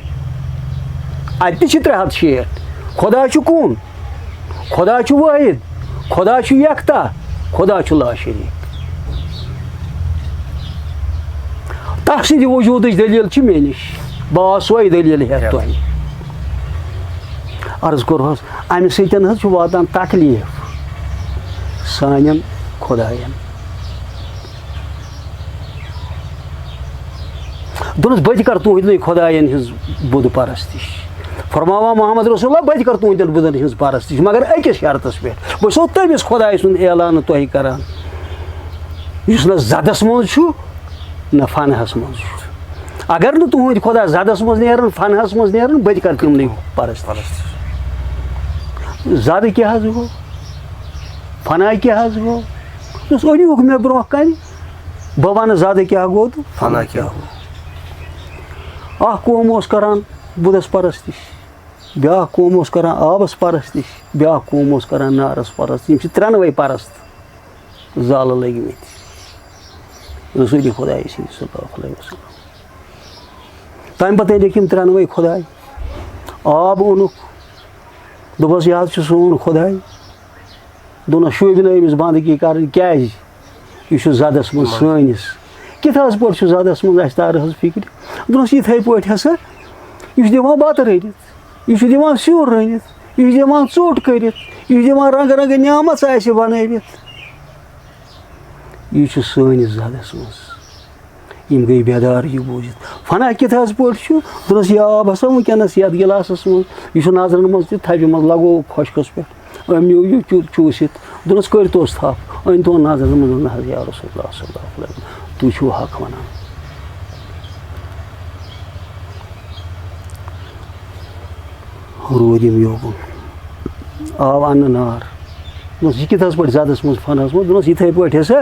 اَتہِ تہِ چھِ ترٛےٚ ہَتھ شیٹھ۔ خدا چھُ کُن؟ خدا چھُ وٲحد، خدا چھُ یکتا، خدا چھُ لا شریٖک۔ تَس سٕنٛدِ وجوٗدٕچ دٔلیٖل چھِ مےٚ نِش، بہٕ آس سۄے دٔلیٖل ہٮ۪تھ تۄہہِ۔ عرض کوٚرہوس، اَمہِ سۭتۍ حظ چھُ واتان تکلیٖف سانٮ۪ن خۄدایَن۔ دوٚپنَس، بہٕ تہِ کَرٕ تُہٕنٛدنٕے خۄدایَن ہٕنٛز بُت پَرستِش۔ فرماوان محمد رسول اللہ، بہٕ تہِ کَرٕ تُہٕنٛدٮ۪ن بُتَن ہٕنٛز پَرستِش، مگر أکِس شرطَس پٮ۪ٹھ۔ بہٕ چھُسو تٔمِس خۄدایہِ سُنٛد اعلان تۄہہِ کَران، یُس نہ زَدَس منٛز چھُ، نہ فناہَس منٛز چھُ۔ اگر نہٕ تُہٕنٛدۍ خۄدا زَدَس منٛز نیرَن، فناہَس منٛز نیرَن، بہٕ تہِ کَرٕ تِمنٕے پَرستِش۔ زَدٕ کیٛاہ حظ گوٚو؟ فنا کیٛاہ حظ گوٚو؟ یُس أنیوُکھ مےٚ برٛونٛہہ کَنہِ، بہٕ وَنہٕ زَدٕ کیٛاہ گوٚو تہٕ فنا کیٛاہ گوٚو۔ اَکھ قوم اوس کَران بُدَس پَرستِش، بیٛاکھ قوم اوس کَران آبَس پَرستِش، بیٛاکھ قوم اوس کَران نارَس پَرستِش۔ یِم چھِ ترٛٮ۪نوَے پَرست زالہٕ لٔگۍ مٕتۍ رسوٗلِ خۄدایہِ سٕنٛدِ صلی اللہ علیہ وسلم۔ تَمہِ پَتہٕ أنِکھ یِم ترٛٮ۪نوَے خۄداے۔ آب اوٚنُکھ، دوٚپُس، یہِ حظ چھُ سون خۄداے۔ دوٚپنَس، شوٗبہِ نہٕ أمِس بنٛدگی کَرٕنۍ۔ کیٛازِ؟ یہِ چھُ زَدَس منٛز سٲنِس۔ کِتھ حظ پٲٹھۍ چھُ زَدَس منٛز؟ اَسہِ تَرِ حظ فِکرِ۔ دوٚپنَس، یِتھَے پٲٹھۍ ہسا، یہِ چھُ دِوان بَتہٕ رٔنِتھ، یہِ چھُ دِوان سیُن رٔنِتھ، یہِ چھُ دِوان ژوٚٹ کٔرِتھ، یہِ چھُ دِوان رنٛگہٕ رنٛگہٕ نعمژ اَسہِ بَنٲوِتھ۔ یہِ چھُ سٲنِس زَدَس منٛز۔ یِم گٔے بیدار یہِ بوٗزِتھ۔ فنا کِتھ حظ پٲٹھۍ چھُ؟ دوٚپنَس، یہِ آب ہسا وٕنکیٚنَس یَتھ گِلاسَس منٛز، یہِ چھُ نظرَن منٛز تہِ تھپہِ منٛز، لگووُکھ خۄشکَس پٮ۪ٹھ۔ أمۍ نیوٗ یہِ چُ-، چوٗسِتھ۔ دوٚپنَس، کٔرۍتوس تھپھ۔ أنۍ تون نظرَن منٛز، دوٚپُن، نہ حظ یا رسول اللہ صلی اللہ علیہ وسلم، تُہۍ چھِو حق وَنان۔ روٗد یِم یوکُن۔ آو اَننہٕ نار۔ دوٚپنَس، یہِ کِتھ حظ پٲٹھۍ زَدَس منٛز، فنَس منٛز؟ دوٚپنَس، یِتھَے پٲٹھۍ ہسا،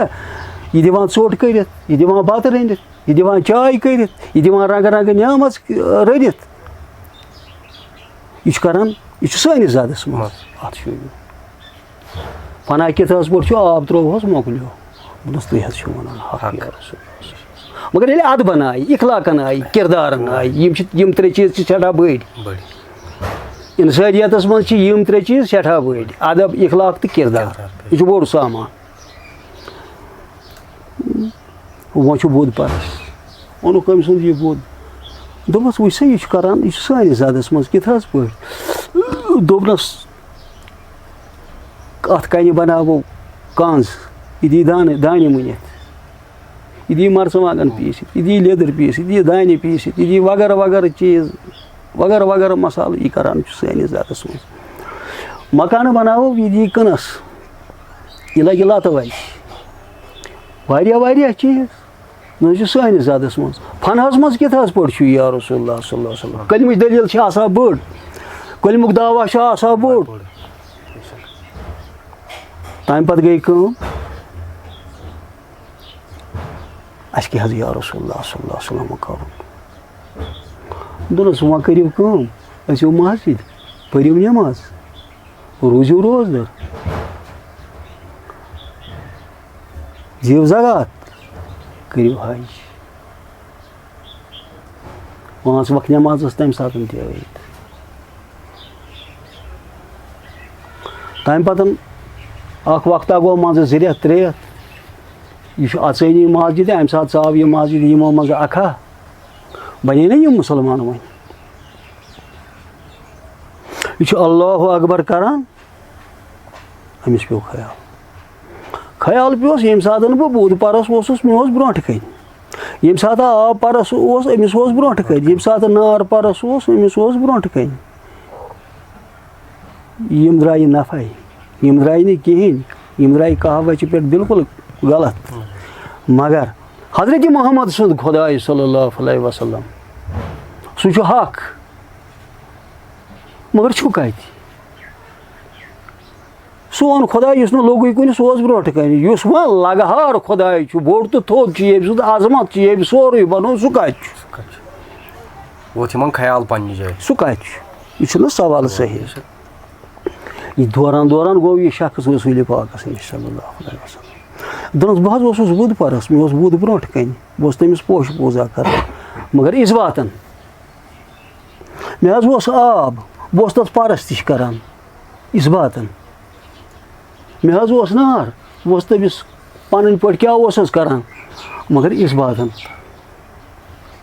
یہِ دِوان ژوٚٹ کٔرِتھ، یہِ دِوان بَتہٕ رٔنِتھ، یہِ دِوان چاے کٔرِتھ، یہِ دِوان رنٛگہٕ رنٛگہٕ نعمژ رٔنِتھ۔ یہِ چھُ کران، یہِ چھُ سٲنِس زَدَس منٛز۔ اَتھ چھُ یہِ۔ فنا کِتھ حظ پٲٹھۍ چھُ؟ آب ترٛووہَس، مۄکلیو۔ دوٚپنَس، تُہۍ حظ چھِو وَنان حق، حق۔ یا رسول اللہ۔ مگر ییٚلہِ اَدبَن آیہِ، اخلاقَن آیہِ، کِردارَن آیہِ، یِم چھِ، یِم ترٛےٚ چیٖز چھِ سٮ۪ٹھاہ بٔڑۍ۔ بٔڑۍ۔ اِنسٲنیتَس منٛز چھِ یِم ترٛےٚ چیٖز سٮ۪ٹھاہ بٔڑۍ۔ اَدب، اخلاق تہٕ کِردار۔ کِردار۔ یہِ چھُ بوٚڑ سامان۔ وۄنۍ چھُ بُت پرست۔ اوٚنُکھ أمۍ سُنٛد یہِ بُت۔ دوٚپمَس، وٕچھ سا، یہِ چھُ کران، یہِ چھُ سٲنِس زَدَس منٛز۔ کِتھ حظ پٲٹھۍ؟ دوٚپنَس، اَتھ کَنہِ بَناوو کَنٛز، یہِ دی دانہٕ، دانہِ مُنِتھ۔ یہِ دِیہِ مرژٕوانٛگن پیٖسِتھ، یہِ دِیہِ لیٚدٕر پیٖسِتھ، یہِ دِیہِ دانہِ پیٖسِتھ، یہِ دِیہِ وغٲرٕ وغٲرٕ چیٖز، وغٲرٕ وغٲرٕ مصالہٕ، یہِ کران چھُ سٲنِس زَدَس منٛز۔ مکانہٕ بناوو، یہِ دِیہِ کٕنَس، یہِ لَگہِ لَتہٕ وَزِ۔ واریاہ، واریاہ چیٖز نہ چھُ سٲنِس زَدَس منٛز۔ فنہَس منٛز کِتھ حظ پٲٹھۍ چھُ یا رسول اللہ صلی اللہ علیہ وسلم؟ کلمٕچ دٔلیٖل چھِ آسان بٔڑ، کلمُک دعویٰ چھُ آسان بوٚڑ۔ تَمہِ پَتہٕ گٔے کٲم، اَسہِ کیٛاہ حظ یا رسول اللہ صلی اللہ علیہ وسلم کَرُن؟ دوٚپنَس، وۄنۍ کٔرِو کٲم، أژِو مسجد، پٔرِو نٮ۪ماز، روٗزِو روزدَر، دِیِو زکوٰۃ، کٔرِو حج۔ پانٛژھ وقت نٮ۪ماز ٲس تَمہِ ساتہٕ تہِ أتھۍ۔ تَمہِ پَتہٕ اَکھ وقتہ گوٚو منٛزٕ زٕ رٮ۪تھ، ترٛےٚ رٮ۪تھ۔ یہِ چھُ اَژٲنی مسجد، اَمہِ ساتہٕ ژاو یہِ مسجد یِمو منٛزٕ اَکھا۔ بَنے نا یِم مُسلمان وۄنۍ؟ یہِ چھُ اللہ اکبر کران، أمِس پیوٚو خیال۔ خیال پیوٚس، ییٚمہِ ساتہٕ بہٕ بُت پرس اوسُس، مےٚ اوس برونٛٹھ کَنہِ۔ ییٚمہِ ساتہٕ آب پرس اوس، أمِس اوس برونٛٹھ کَنہِ۔ ییٚمہِ ساتہٕ نار پرس اوس، أمِس اوس برونٛٹھ کَنہِ۔ یِم درٛایہِ نفعے، یِم درٛایہِ نہٕ کِہیٖنۍ، یِم درٛایہِ کہہ بجہِ پٮ۪ٹھ بالکل غلط۔ مگر حضرت محمد سُنٛد خداے صلی اللہ علیہ وسلم، سُہ چھُ حق، مگر چھُ کَتہِ؟ سون خداے یُس نہٕ لوٚگُے کُنہِ، سُہ اوس برونٛٹھ کَنہِ۔ یُس وۄنۍ لگہار خداے چھُ، بوٚڑ تہٕ تھوٚد چھُ، ییٚمہِ سُنٛد عظمت چھُ، ییٚمہِ سورُے بَنوو، سُہ کَتہِ چھُ؟ سُہ کَتہِ چھُ؟ ووت یِمن خیال پننہِ جایہِ۔ سُہ کَتہِ چھُ؟ یہِ چھُنہٕ سوال صحیح۔ یہِ دوران دوران گوٚو یہِ شخص رسول پاکس نِش صلی اللہ علیہ وسلم۔ دوٚپنَس، بہٕ حظ اوسُس وُد پرس، مےٚ اوس وُد برونٛٹھ کَنہِ، بہٕ اوسُس تٔمِس پوشہٕ پوٗزا کران، مگر اِثباتن۔ مےٚ حظ اوس آب، بہٕ اوسُس تَتھ پرستِش کران، اِثباتن۔ مےٚ حظ اوس نار، بہٕ اوسُس تٔمِس پنٕنۍ پٲٹھۍ کیٛاہ اوسُس کران، مگر اِثباتن۔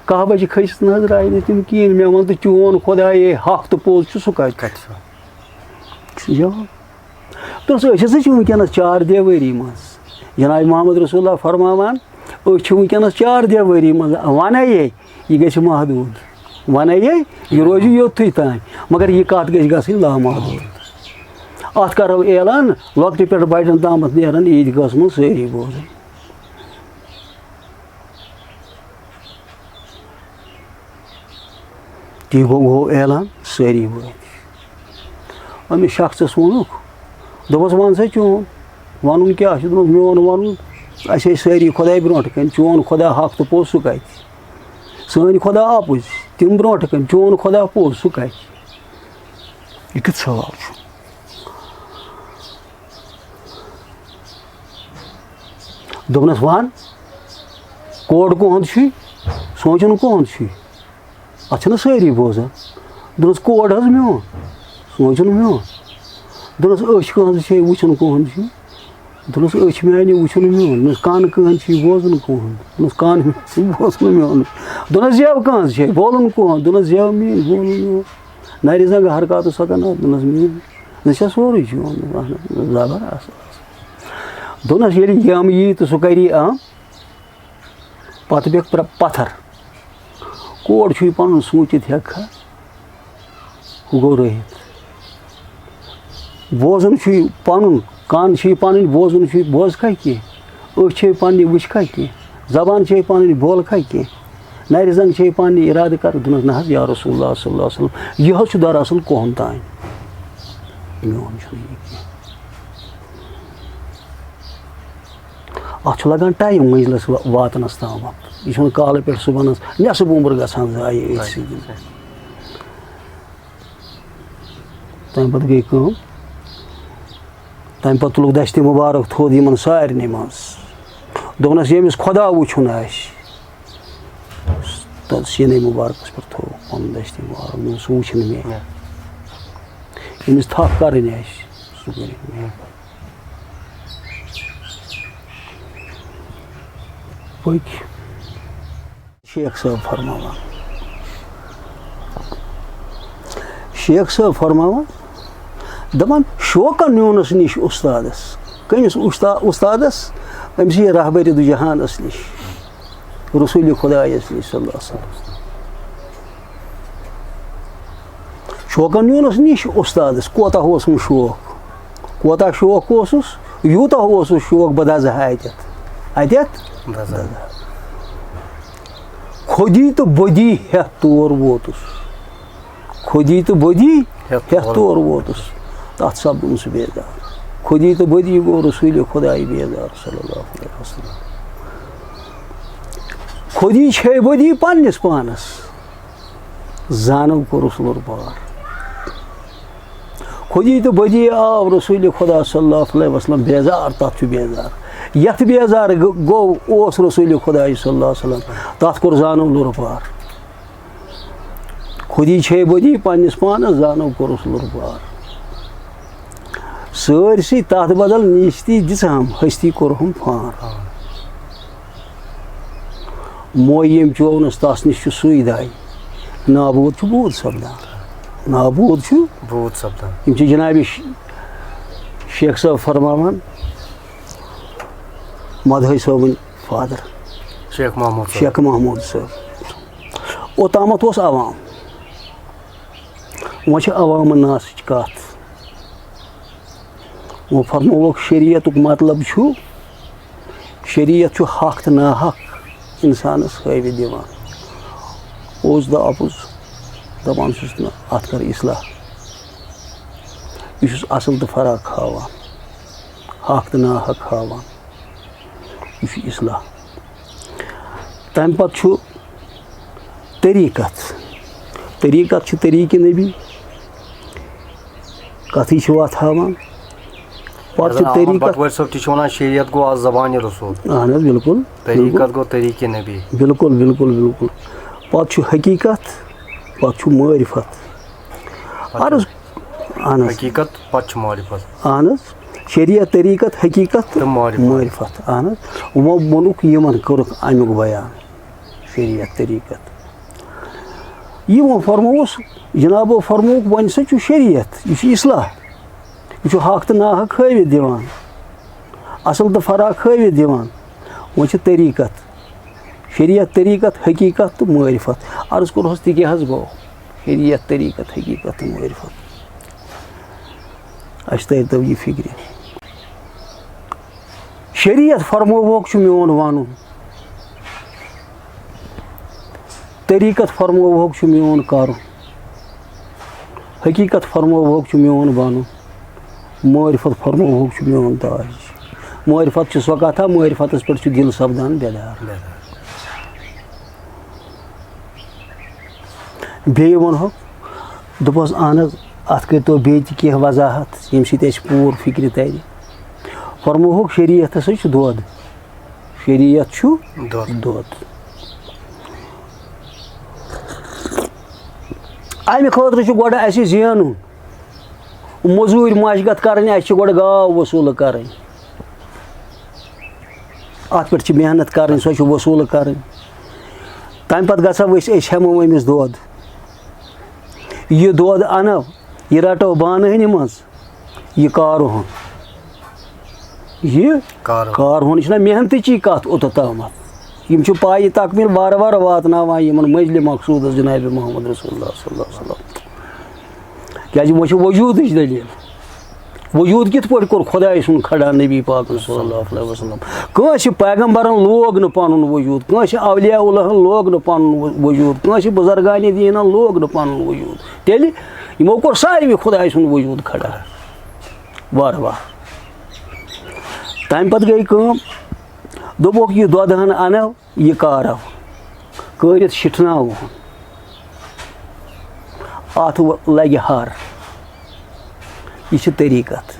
کاہ بجہِ کھٔسِتھ نہ حظ درٛاے نہٕ تِم کِہیٖنۍ۔ مےٚ ووٚن، تہٕ چون خۄدایے حق تہٕ پوٚز چھُ، سُہ کَتہِ؟ کَتہِ چھُ؟ چھُ جواب۔ دوٚپُس، أسۍ ہسا چھِ وٕنکیٚنَس چار دیوٲری منٛز۔ جناب محمد رسول اللہ فرماوان، أسۍ چھِ وٕنکیٚنَس چار دیوٲری منٛز۔ وَنے یے، یہِ گژھِ محدوٗد۔ وَنے یے، یہِ روزِ یوٚتھُے تام۔ مگر یہِ کَتھ گژھِ گژھٕنۍ لامحدوٗد۔ اَتھ کَرو اعلان، لۄکٹہِ پٮ۪ٹھ بَڑٮ۪ن تامَتھ نیرَن عیٖدگاہَس منٛز سٲری بوزٕنۍ۔ تی گوٚو، گوٚو اعلان، سٲری وٲتۍ۔ أمِس شخصس ووٚنُکھ، دوٚپُس، "وَن سا چون وَنُن کیٛاہ چھُ؟" دوٚپُس، "میون وَنُن، اَسہِ ٲسۍ سٲری خۄداے برونٛٹھ کَنہِ، چون خۄدا حق تہٕ پوٚز سُہ کَتہِ؟ سٲنۍ خۄدا اَپُز، تِم برونٛٹھ کَنہِ، چون خۄدا پوٚز سُہ کَتہِ؟" یہِ کیُتھ سوال چھُ؟ دوٚپنَس، "وَن، کوڈ کُہُنٛد چھُے، سونٛچُن کُہُنٛد چھُے؟ اَتھ چھِنہٕ سٲری بوزان؟" دوٚپنَس، "کوڈ حظ میون، سونٛچُن میون۔" دوٚپنَس، "أچھ کٕہٕنٛز چھے، وٕچھُن کُہُنٛد چھُے؟" دوٚپنَس، "أچھ میٛانہِ، وٕچھُن میون۔" دوٚپنَس، "کَن کٕہٕنٛدۍ چھِ، بوزُن کُہُنٛد؟" دوٚپنَس، "کَن میون، بوزُن میون۔" دوٚپنَس، "زٮ۪و کٕہٕنٛز چھے، بولُن کُہُنٛد؟" دوٚپنَس، "زٮ۪و میٛٲنۍ، بولُن میون۔" نَرِ زنٛگہٕ حرکاتہٕ سۄ کَنہٕ، دوٚپنَس، "میٛٲنۍ۔" نہ چھا سورُے چون؟ زبر اصل۔ دوٚپنَس، ییٚلہِ یَم یی تہٕ سُہ کَری اَم، پَتہٕ بیٚکھ پرٛ-، پَتھر۔ کوڈ چھُے پَنُن سوٗنٛچِتھ ہیٚککھا؟ ہُہ گوٚو رٲہِتھ۔ بوزُن چھُے پَنُن، کَن چھُے پَنٕنۍ، بوزُن چھُے، بوزکھا کینٛہہ؟ أچھ چھے پَننہِ، وٕچھکھا کینٛہہ؟ زبان چھے پَنٕنۍ، بولکھا کینٛہہ؟ نَرِ زنٛگ چھے پَننہِ، اِرادٕ کَر۔ دوٚپنَس، نہ حظ یا رسول اللہ صلی اللہ علیہ وسلم، یہِ حظ چھُ دراصل کُہُنٛد تام۔ میون چھُنہٕ یہِ کینٛہہ۔ اَتھ چھُ لَگان ٹایم مٔنٛزلَس وا-، واتنَس تامَتھ۔ یہِ چھُنہٕ کالہٕ پٮ۪ٹھ صُبحَنَس نٮ۪صٕب عُمر گژھان ضایع أتھۍ سۭتۍ۔ تَمہِ پَتہٕ گٔے کٲم، تَمہِ پَتہٕ تُلُکھ دَستہِ مُبارک تھوٚد یِمَن سارنٕے منٛز۔ دوٚپنَس، ییٚمِس خۄدا وٕچھُن آسہِ، تَتھ سیٖنَے مُبارکَس پٮ۪ٹھ تھوٚو پَنُن دَستہِ مُبارک، دوٚپُن، سُہ وٕچھِ نہٕ مےٚ۔ ییٚمِس تھَپھ کَرٕنۍ آسہِ، سُہ کَرِ مےٚ۔ پٔکۍ۔ شیخ صٲب فرماوان۔ شیخ صٲب فرماوان، دَپان، شوقن نیوٗنَس نِش اُستادَس۔ کٔمِس اُستا-، اُستادَس؟ أمۍ سٕے رہبرِ دُ جہانَس نِش۔ رسول خدایس نِش صلی اللہ علیہ وسلم۔ شوقن نیونس نِش استادس، کوتاہ اوسُم شوق، کوتاہ شوق اوسُس، یوٗتاہ اوسُس شوق بہٕ دزٕ ہا اتٮ۪تھ۔ اتٮ۪تھ؟ دزٕ ہا۔ خودی تہٕ بودی ہٮ۪تھ تور ووتُس۔ خودی تہٕ بودی ہٮ۪تھ ہٮ۪تھ تور تور ووتُس۔ تتھ سپدُن سُہ بیزار۔ خودی تہٕ بودی گوٚو رسول خدای بیزار صلی اللہ علیہ وسلم۔ خودی چھے بودی پننِس پانس، زانو کوٚرُس لوٚر بار۔ خودی تہٕ بودی آو رسول خدا صلی اللہ علیہ وسلم بیزار، تتھ چھُ بیزار۔ یتھ بیزار گ-، گوٚو اوس رسول خدای صلی اللہ علیہ وسلم، تتھ کوٚر زانو لوٚر بار۔ خودی چھے بودی پننِس پانس، زانو کوٚرُس لوٚر بار۔ سٲرسٕے تتھ بدل نیستی دِژہم، ہستی کوٚرہم فان۔ موے ییٚمۍ چوونس، تس نِش چھُ سُے داے۔ نابود چھُ بود سپدان۔ نابود چھُ۔ بود سپدان۔ یِم چھِ جناب ش-، شیخ صٲب فرماوان، مدحی صٲبٕنۍ فادر۔ شیخ محمود صٲب۔ شیخ محمود صٲب۔ اوٚتامتھ اوس عوام۔ وۄنۍ چھِ عوامہٕ ناسٕچ کتھ۔ وۄنۍ فرمووُکھ، شریعتُک مطلب چھُ، شریعت چھُ حق تہٕ ناحق انسانس ہٲوِتھ دِوان۔ اوس دَ اَپُز دَپان چھُس نہٕ، اتھ کر اصلاح۔ یہِ چھُس اصل تہٕ فراق ہاوان، حق تہٕ ناحق ہاوان۔ یہِ چھُ اصلاح۔ تمہِ پتہٕ چھُ طریٖقت۔ طریٖقت چھُ طریٖقہٕ نبی۔ کتھٕے چھِ وتھ ہاوان۔ پتہٕ چھُ احمد طریٖقت۔ بٹوٲرۍ صٲب تہِ چھُ ونان، شریعت گوٚو از زبانہِ رسول۔ اہن حظ، بِلکُل، طریٖقت بِلکُل۔ گوٚو طریٖقہٕ نبی۔ بِلکُل، بِلکُل، بِلکُل۔ پتہٕ چھُ حقیٖقت، پتہٕ چھُ معرفت۔ پتہٕ عرض، اہن حظ۔ حقیٖقت، پتہٕ چھُ معرفت۔ اہن حظ۔ شریعت، طریٖقت، حقیٖقت تہٕ تہٕ معرفت۔ معرفت۔ اہن حظ۔ وۄنۍ ووٚنُکھ یِمن، کوٚرُکھ امیُک بیان۔ شریعت، طریٖقت۔ یہِ وۄنۍ فرمووُس، جنابو فرمووُکھ، وۄنۍ سا چھُ شریعت، یہِ چھُ اصلاح، یہِ چھُ حق تہٕ ناحق ہٲوِتھ دِوان، اصل تہٕ فراق ہٲوِتھ دِوان۔ وۄنۍ چھِ طریٖقت، شریعت، طریٖقت، حقیٖقت تہٕ معرفت۔ عرض کوٚرہَس، تہِ کیٛاہ حظ گوٚو؟ شریعت، طریٖقت، حقیٖقت تہٕ معرفت۔ اَسہِ تٔرۍتو یہِ فِکرِ۔ شریعت فرمووُکھ چھُ میون وَنُن، طریٖقت فرمووُکھ چھُ میون کَرُن، حقیٖقت فرمووُکھ چھُ میون بَنُن، معرفت فرمووُکھ چھُ میون تاج۔ معرفت چھِ سۄ کَتھا، معرفتَس پٮ۪ٹھ چھُ دِل سَپدان بیدار۔ بیٚیہِ وَنہوکھ، دوٚپہَس، اَہن حظ، اَتھ کٔرۍتو بیٚیہِ تہِ کینٛہہ وضاحت، ییٚمہِ سۭتۍ اَسہِ پوٗرٕ فِکرِ تَرِ۔ فرمووُکھ، شریعت ہسا چھُ دۄد۔ شریعت چھُ دۄد۔ دۄد۔ اَمہِ خٲطرٕ چھُ گۄڈٕ اَسہِ زینُن۔ مٔزوٗرۍ مشقت کَرٕنۍ، اَسہِ چھِ گۄڈٕ گاو وصوٗلہٕ کَرٕنۍ۔ اَتھ پٮ۪ٹھ چھِ محنت کَرٕنۍ، سۄ چھِ وصوٗلہٕ کَرٕنۍ۔ تَمہِ پَتہٕ گژھو أسۍ، أسۍ ہٮ۪مو أمِس دۄد۔ یہِ دۄد اَنو، یہِ رَٹو بانہٕ ہٕنہِ منٛز۔ یہِ کارُہُن۔ یہِ کارُہُن۔ کارُہُن، یہِ چھُنہ محنتٕچی کَتھ اوٚتَتھ تامَتھ۔ یِم چھِ پایہِ تکمیٖل وارٕ وارٕ واتناوان یِمَن منزلہِ مقصوٗدَس جناب محمد رسول اللہ صلی اللہ علیہ وسلم۔ کیٛازِ وۄنۍ چھِ وجوٗدٕچ دٔلیٖل۔ وجوٗد کِتھ پٲٹھۍ کوٚر خۄداے سُنٛد کھڑا نبی پاکَن صلی اللہ علیہ وسلم؟ کٲنٛسہِ پیغمبرَن لوگ نہٕ پَنُن وجوٗد، کٲنٛسہِ اولیاء اللہَن لوگ نہٕ پَنُن وجوٗد، کٲنٛسہِ بُزرگانِ دیٖنَن لوگ نہٕ پَنُن وجوٗد۔ تیٚلہِ یِمو کوٚر ساروی خۄداے سُنٛد وجوٗد کھڑا۔ وارٕ وارٕ۔ تَمہِ پَتہٕ گٔے کٲم، دوٚپُکھ، یہِ دۄدٕ ہَن اَنو، یہِ کارو، کٲرِتھ شِٹھناوہون۔ اَتھ و-، لَگہِ ہَر۔ یہِ چھِ طریٖقت۔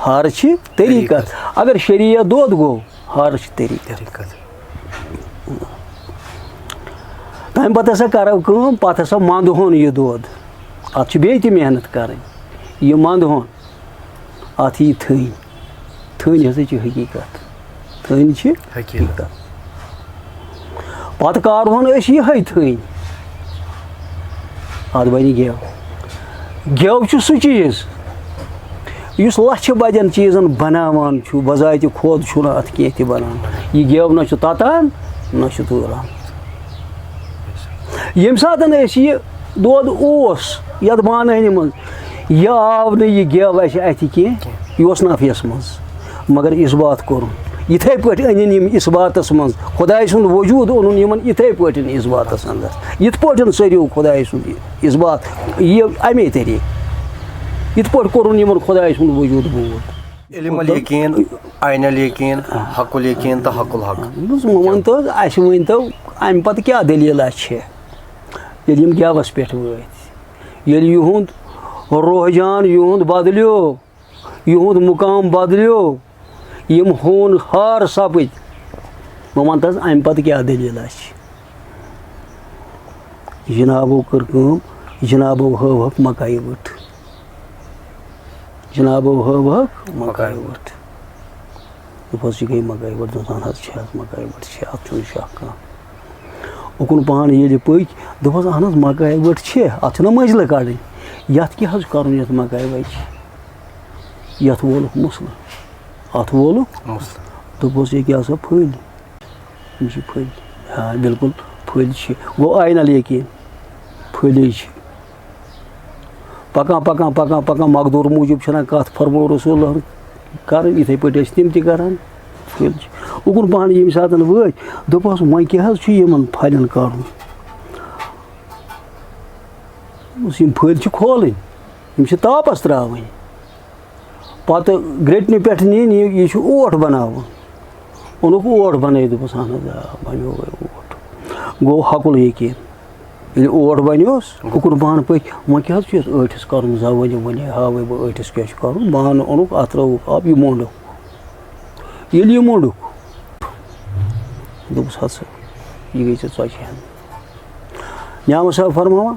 ہَر چھِ طریٖقت۔ طریٖقت۔ اگر شریعت دۄد گوٚو، ہَر چھِ طریٖقت۔ طریٖقت۔ تَمہِ پَتہٕ ہسا کَرو کٲم، پَتہٕ ہسا منٛدہون یہِ دۄد۔ اَتھ چھِ بیٚیہِ تہِ محنت کَرٕنۍ۔ یہِ منٛدہون، اَتھ یی تھٔنۍ۔ تھٔنۍ ہسا چھِ حقیٖقت۔ تھٔنۍ چھِ حقیٖقت۔ حقیٖقت۔ پَتہٕ کارہون أسۍ یِہوٚے تھٔنۍ۔ اَتھ بَنہِ گٮ۪و۔ گٮ۪و چھُ سُہ چیٖز، یُس لَچھِ بَدٮ۪ن چیٖزَن بَناوان چھُ، بذاتِ خود چھُنہٕ اَتھ کینٛہہ تہِ بَنان۔ یہِ گٮ۪و نہ چھُ تَتان، نہ چھُ تۭر آمٕژ۔ ییٚمہِ ساتہٕ اَسہِ یہِ دۄد اوس یَتھ بانہٕ ہٕنہِ منٛز، یہِ آو نہٕ، یہِ گٮ۪و اَسہِ اَتھِ کینٛہہ، یہِ اوس نفیَس منٛز، مگر اِثبات کوٚرُن۔ یِتھَے پٲٹھۍ أنِن یِم اِثباتَس منٛز، خۄداے سُنٛد وجوٗد اوٚنُن یِمَن یِتھَے پٲٹھۍ اِثباتَس اندر۔ یِتھ پٲٹھۍ سٔرِو خۄداے سُنٛد اِثبات، یہِ اَمے طریٖقہٕ۔ یِتھ پٲٹھۍ کوٚرُن یِمَن خۄداے سُنٛد وجوٗد بوٗت۔ علم الیقین، عین الیقین، حق الیقین تہٕ حق الحق۔ دوٚپُس، وۄنۍ ؤنۍتو حظ، اَسہِ ؤنۍتو، اَمہِ پَتہٕ کیٛاہ دٔلیٖلہ چھِ؟ ییٚلہِ یِم گٮ۪وَس پٮ۪ٹھ وٲتۍ، ییٚلہِ یِہُنٛد رُحجان یِہُنٛد بدلیو، یِہُنٛد مُقام بدلیو، یِم ہونہار سپٕدۍ، وۄنۍ وَن تہٕ حظ، اَمہِ پَتہٕ کیٛاہ دٔلیٖلہ چھِ؟ جنابو کٔر کٲم، جنابو ہٲوہَکھ مکایہِ وٕٹھ۔ جنابو ہٲوہَکھ مکایہِ وٕٹھ۔ دوٚپہَس، یہِ گٔے مکایہِ وٕٹھ۔ دوٚپُس، اَہَن حظ، چھِ حظ مکایہِ وٕٹھ، چھِ، اَتھ چھُنہٕ شک کانٛہہ۔ اُکُن پہن ییٚلہِ پٔکۍ، دوٚپہَس، اَہَن حظ، مکایہِ وٕٹھ چھِ، اَتھ چھُنہ مٔنٛزلہٕ کَڑٕنۍ۔ یَتھ کیٛاہ حظ کَرُن یَتھ مکایہِ وَچہِ؟ یَتھ وولُکھ مُسلہٕ، اَتھ وولُکھ۔ مُسلہٕ۔ دوٚپہَس، یہِ کیٛاہ سا پھٔلۍ؟ یِم چھِ پھٔلۍ۔ آ، بِلکُل پھٔلۍ چھِ۔ گوٚو عین الیقین، پھٔلی چھِ۔ پَکان، پَکان، پَکان، پَکان، مقدوٗر موٗجوٗب چھَنہ کَتھ فرمو رسول اللہ کَرٕنۍ، یِتھَے پٲٹھۍ ٲسۍ تِم تہِ کَران۔ پھٔلۍ چھِ۔ اُکُن پَہَن ییٚمہِ ساتہٕ وٲتۍ، دوٚپہَس، وۄنۍ کیٛاہ حظ چھُ یِمَن پھَلٮ۪ن کَرُن؟ دوٚپُس، یِم پھٔلۍ چھِ کھولٕنۍ، یِم چھِ تاپَس ترٛاوٕنۍ۔ پَتہٕ گرٛٹنہِ پٮ۪ٹھ نِنۍ، یہِ، یہِ چھُ اوٹ بَناوُن۔ اوٚنُکھ اوٹ بَنٲوِتھ، دوٚپُس، اَہَن حظ، آ، بَنیو وۄنۍ اوٹ۔ گوٚو حقل یقیٖن۔ ییٚلہِ اوٹ بَنیوس، اُکُن پَہَن پٔکۍ، وۄنۍ کیٛاہ حظ چھُ یَتھ ٲٹھِس کَرُن؟ زَوٲنۍ وَنے ہاوَے بہٕ ٲٹھِس کیٛاہ چھُ کَرُن۔ بانہٕ اوٚنُکھ، اَتھ ترٛووُکھ آب، یہِ موٚنٛڈُکھ۔ ییٚلہِ یہِ موٚنٛڈُکھ، دوٚپُس، ہَتہٕ سا، یہِ گٔے ژےٚ ژۄچہِ ہَن۔ نعمت صٲب فرماوان،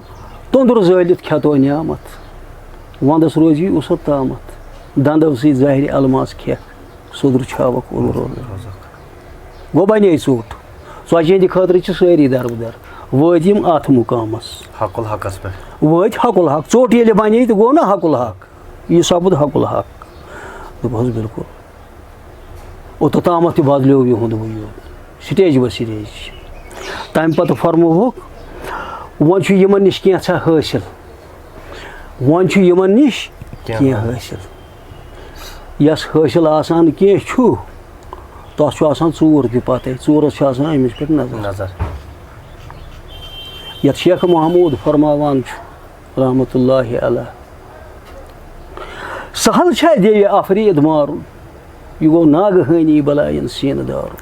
توٚنٛدُر زٲلِتھ کھٮ۪تو نعمت، وَنٛدَس روزی اُسَت تامَتھ، دَنٛدَو سۭتۍ زاہرِ الماس کھٮ۪کھ، سوٚدُر چھاوَکھ اوٚنٛدروٚن۔ گوٚو بَنے ژوٚٹ۔ ژۄچہِ ہِنٛدِ خٲطرٕ چھِ سٲری دَربٕدَر۔ وٲتۍ یِم اَتھ مُقامَس۔ حق الحقس پٮ۪ٹھ۔ وٲتۍ حق الحق۔ ژوٚٹ ییٚلہِ بَنے تہٕ گوٚو نہ حق الحق۔ یہِ سَپُد حق الحق۔ دوٚپہَس، بِلکُل۔ اوٚتَتھ تامَتھ تہِ بدلیو یِہُنٛد وجوٗد، سٹیج بہ سٹیج۔ تَمہِ پَتہٕ فرمووُکھ، وۄنۍ چھُ یِمَن نِش کینٛژھا حٲصِل، وۄنۍ چھُ یِمَن نِش کینٛہہ۔ کینٛہہ حٲصِل۔ یَس حٲصِل آسان کینٛہہ چھُ، تَتھ چھُ آسان ژوٗر تہِ پَتَے، ژوٗرَس چھُ آسان أمِس پٮ۪ٹھ نظر۔ نظر۔ یَتھ شیخ محموٗد فرماوان چھُ، رحمتہ اللہ علیہ۔ سہل چھا دیوِ افرید مارُن، یہِ گوٚو ناگہٲنی بلاین سینہٕ دارُن۔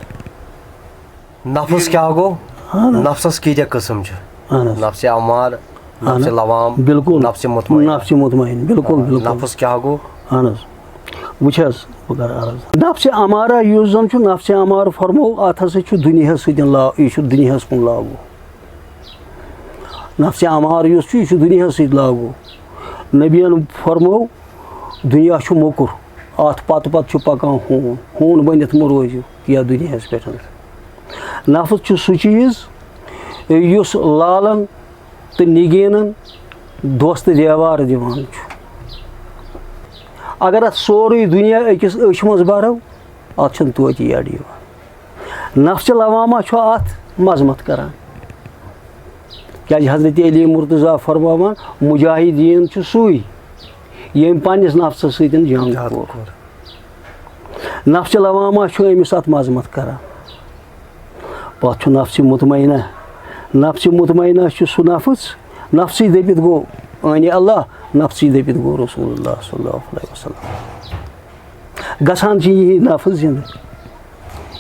نفس کیٛاہ گوٚو؟ اہن حظ۔ نفسس کۭتیاہ قٕسم چھِ؟ اہن حظ۔ نفسِ امار، اہن نفسِ حظ۔ لوام، بِلکُل۔ نفسِ مطمئنہ۔ نفسِ مطمئن، بِلکُل، بِلکُل۔ نفس کیٛاہ گوٚو؟ اہن حظ۔ وٕچھ حظ، بہٕ کرٕ عرض۔ نفسِ امارہ یُس زن چھُ، نفسِ امارہ فرمو، اتھ ہسا چھُ دُنیاہس سۭتۍ لا-، یہِ چھُ دُنیاہس کُن لاگوٗ۔ نفسِ امارہ یُس چھُ، یہِ چھُ دُنیاہَس سۭتۍ لاگوٗ۔ نبیَن فرموو، دُنیا چھُ موٚکُر، اَتھ پَتہٕ پَتہٕ چھُ پَکان ہوٗن۔ ہوٗن بٔنِتھ مہٕ روٗزِو یَتھ دُنیاہَس پٮ۪ٹھ۔ نفس چھُ سُہ چیٖز، یُس لالَن تہٕ نگیٖنَن دوستہٕ دیوار دِوان چھُ۔ اگر اَتھ سورُے دُنیا أکِس أچھ منٛز بَرو، اَتھ چھُنہٕ توتہِ یَڈ یِوان۔ نفسِ لوامہ چھُ اَتھ مذمت کران۔ کیازِ حضرت علی مرتضیٰ فرماوان، مجاہدین چھُ سُے، ییٚمۍ پننِس نفسس سۭتۍ جنگ جہاد کوٚر۔ کوٚر۔ نفسِ لوامہ چھُ أمِس اَتھ مذمت کران۔ پتہٕ چھُ نفسِ مطمئنہ۔ نفسِ مطمئنہ چھُ سُہ نفس، نفسٕے دٔپِتھ گوٚو عٲنِ اللہ، نفسٕے دٔپِتھ گوٚو رسول اللہ صلی اللہ علیہ وسلم۔ گژھان چھِ یِہِنٛدۍ نفس زِندٕ۔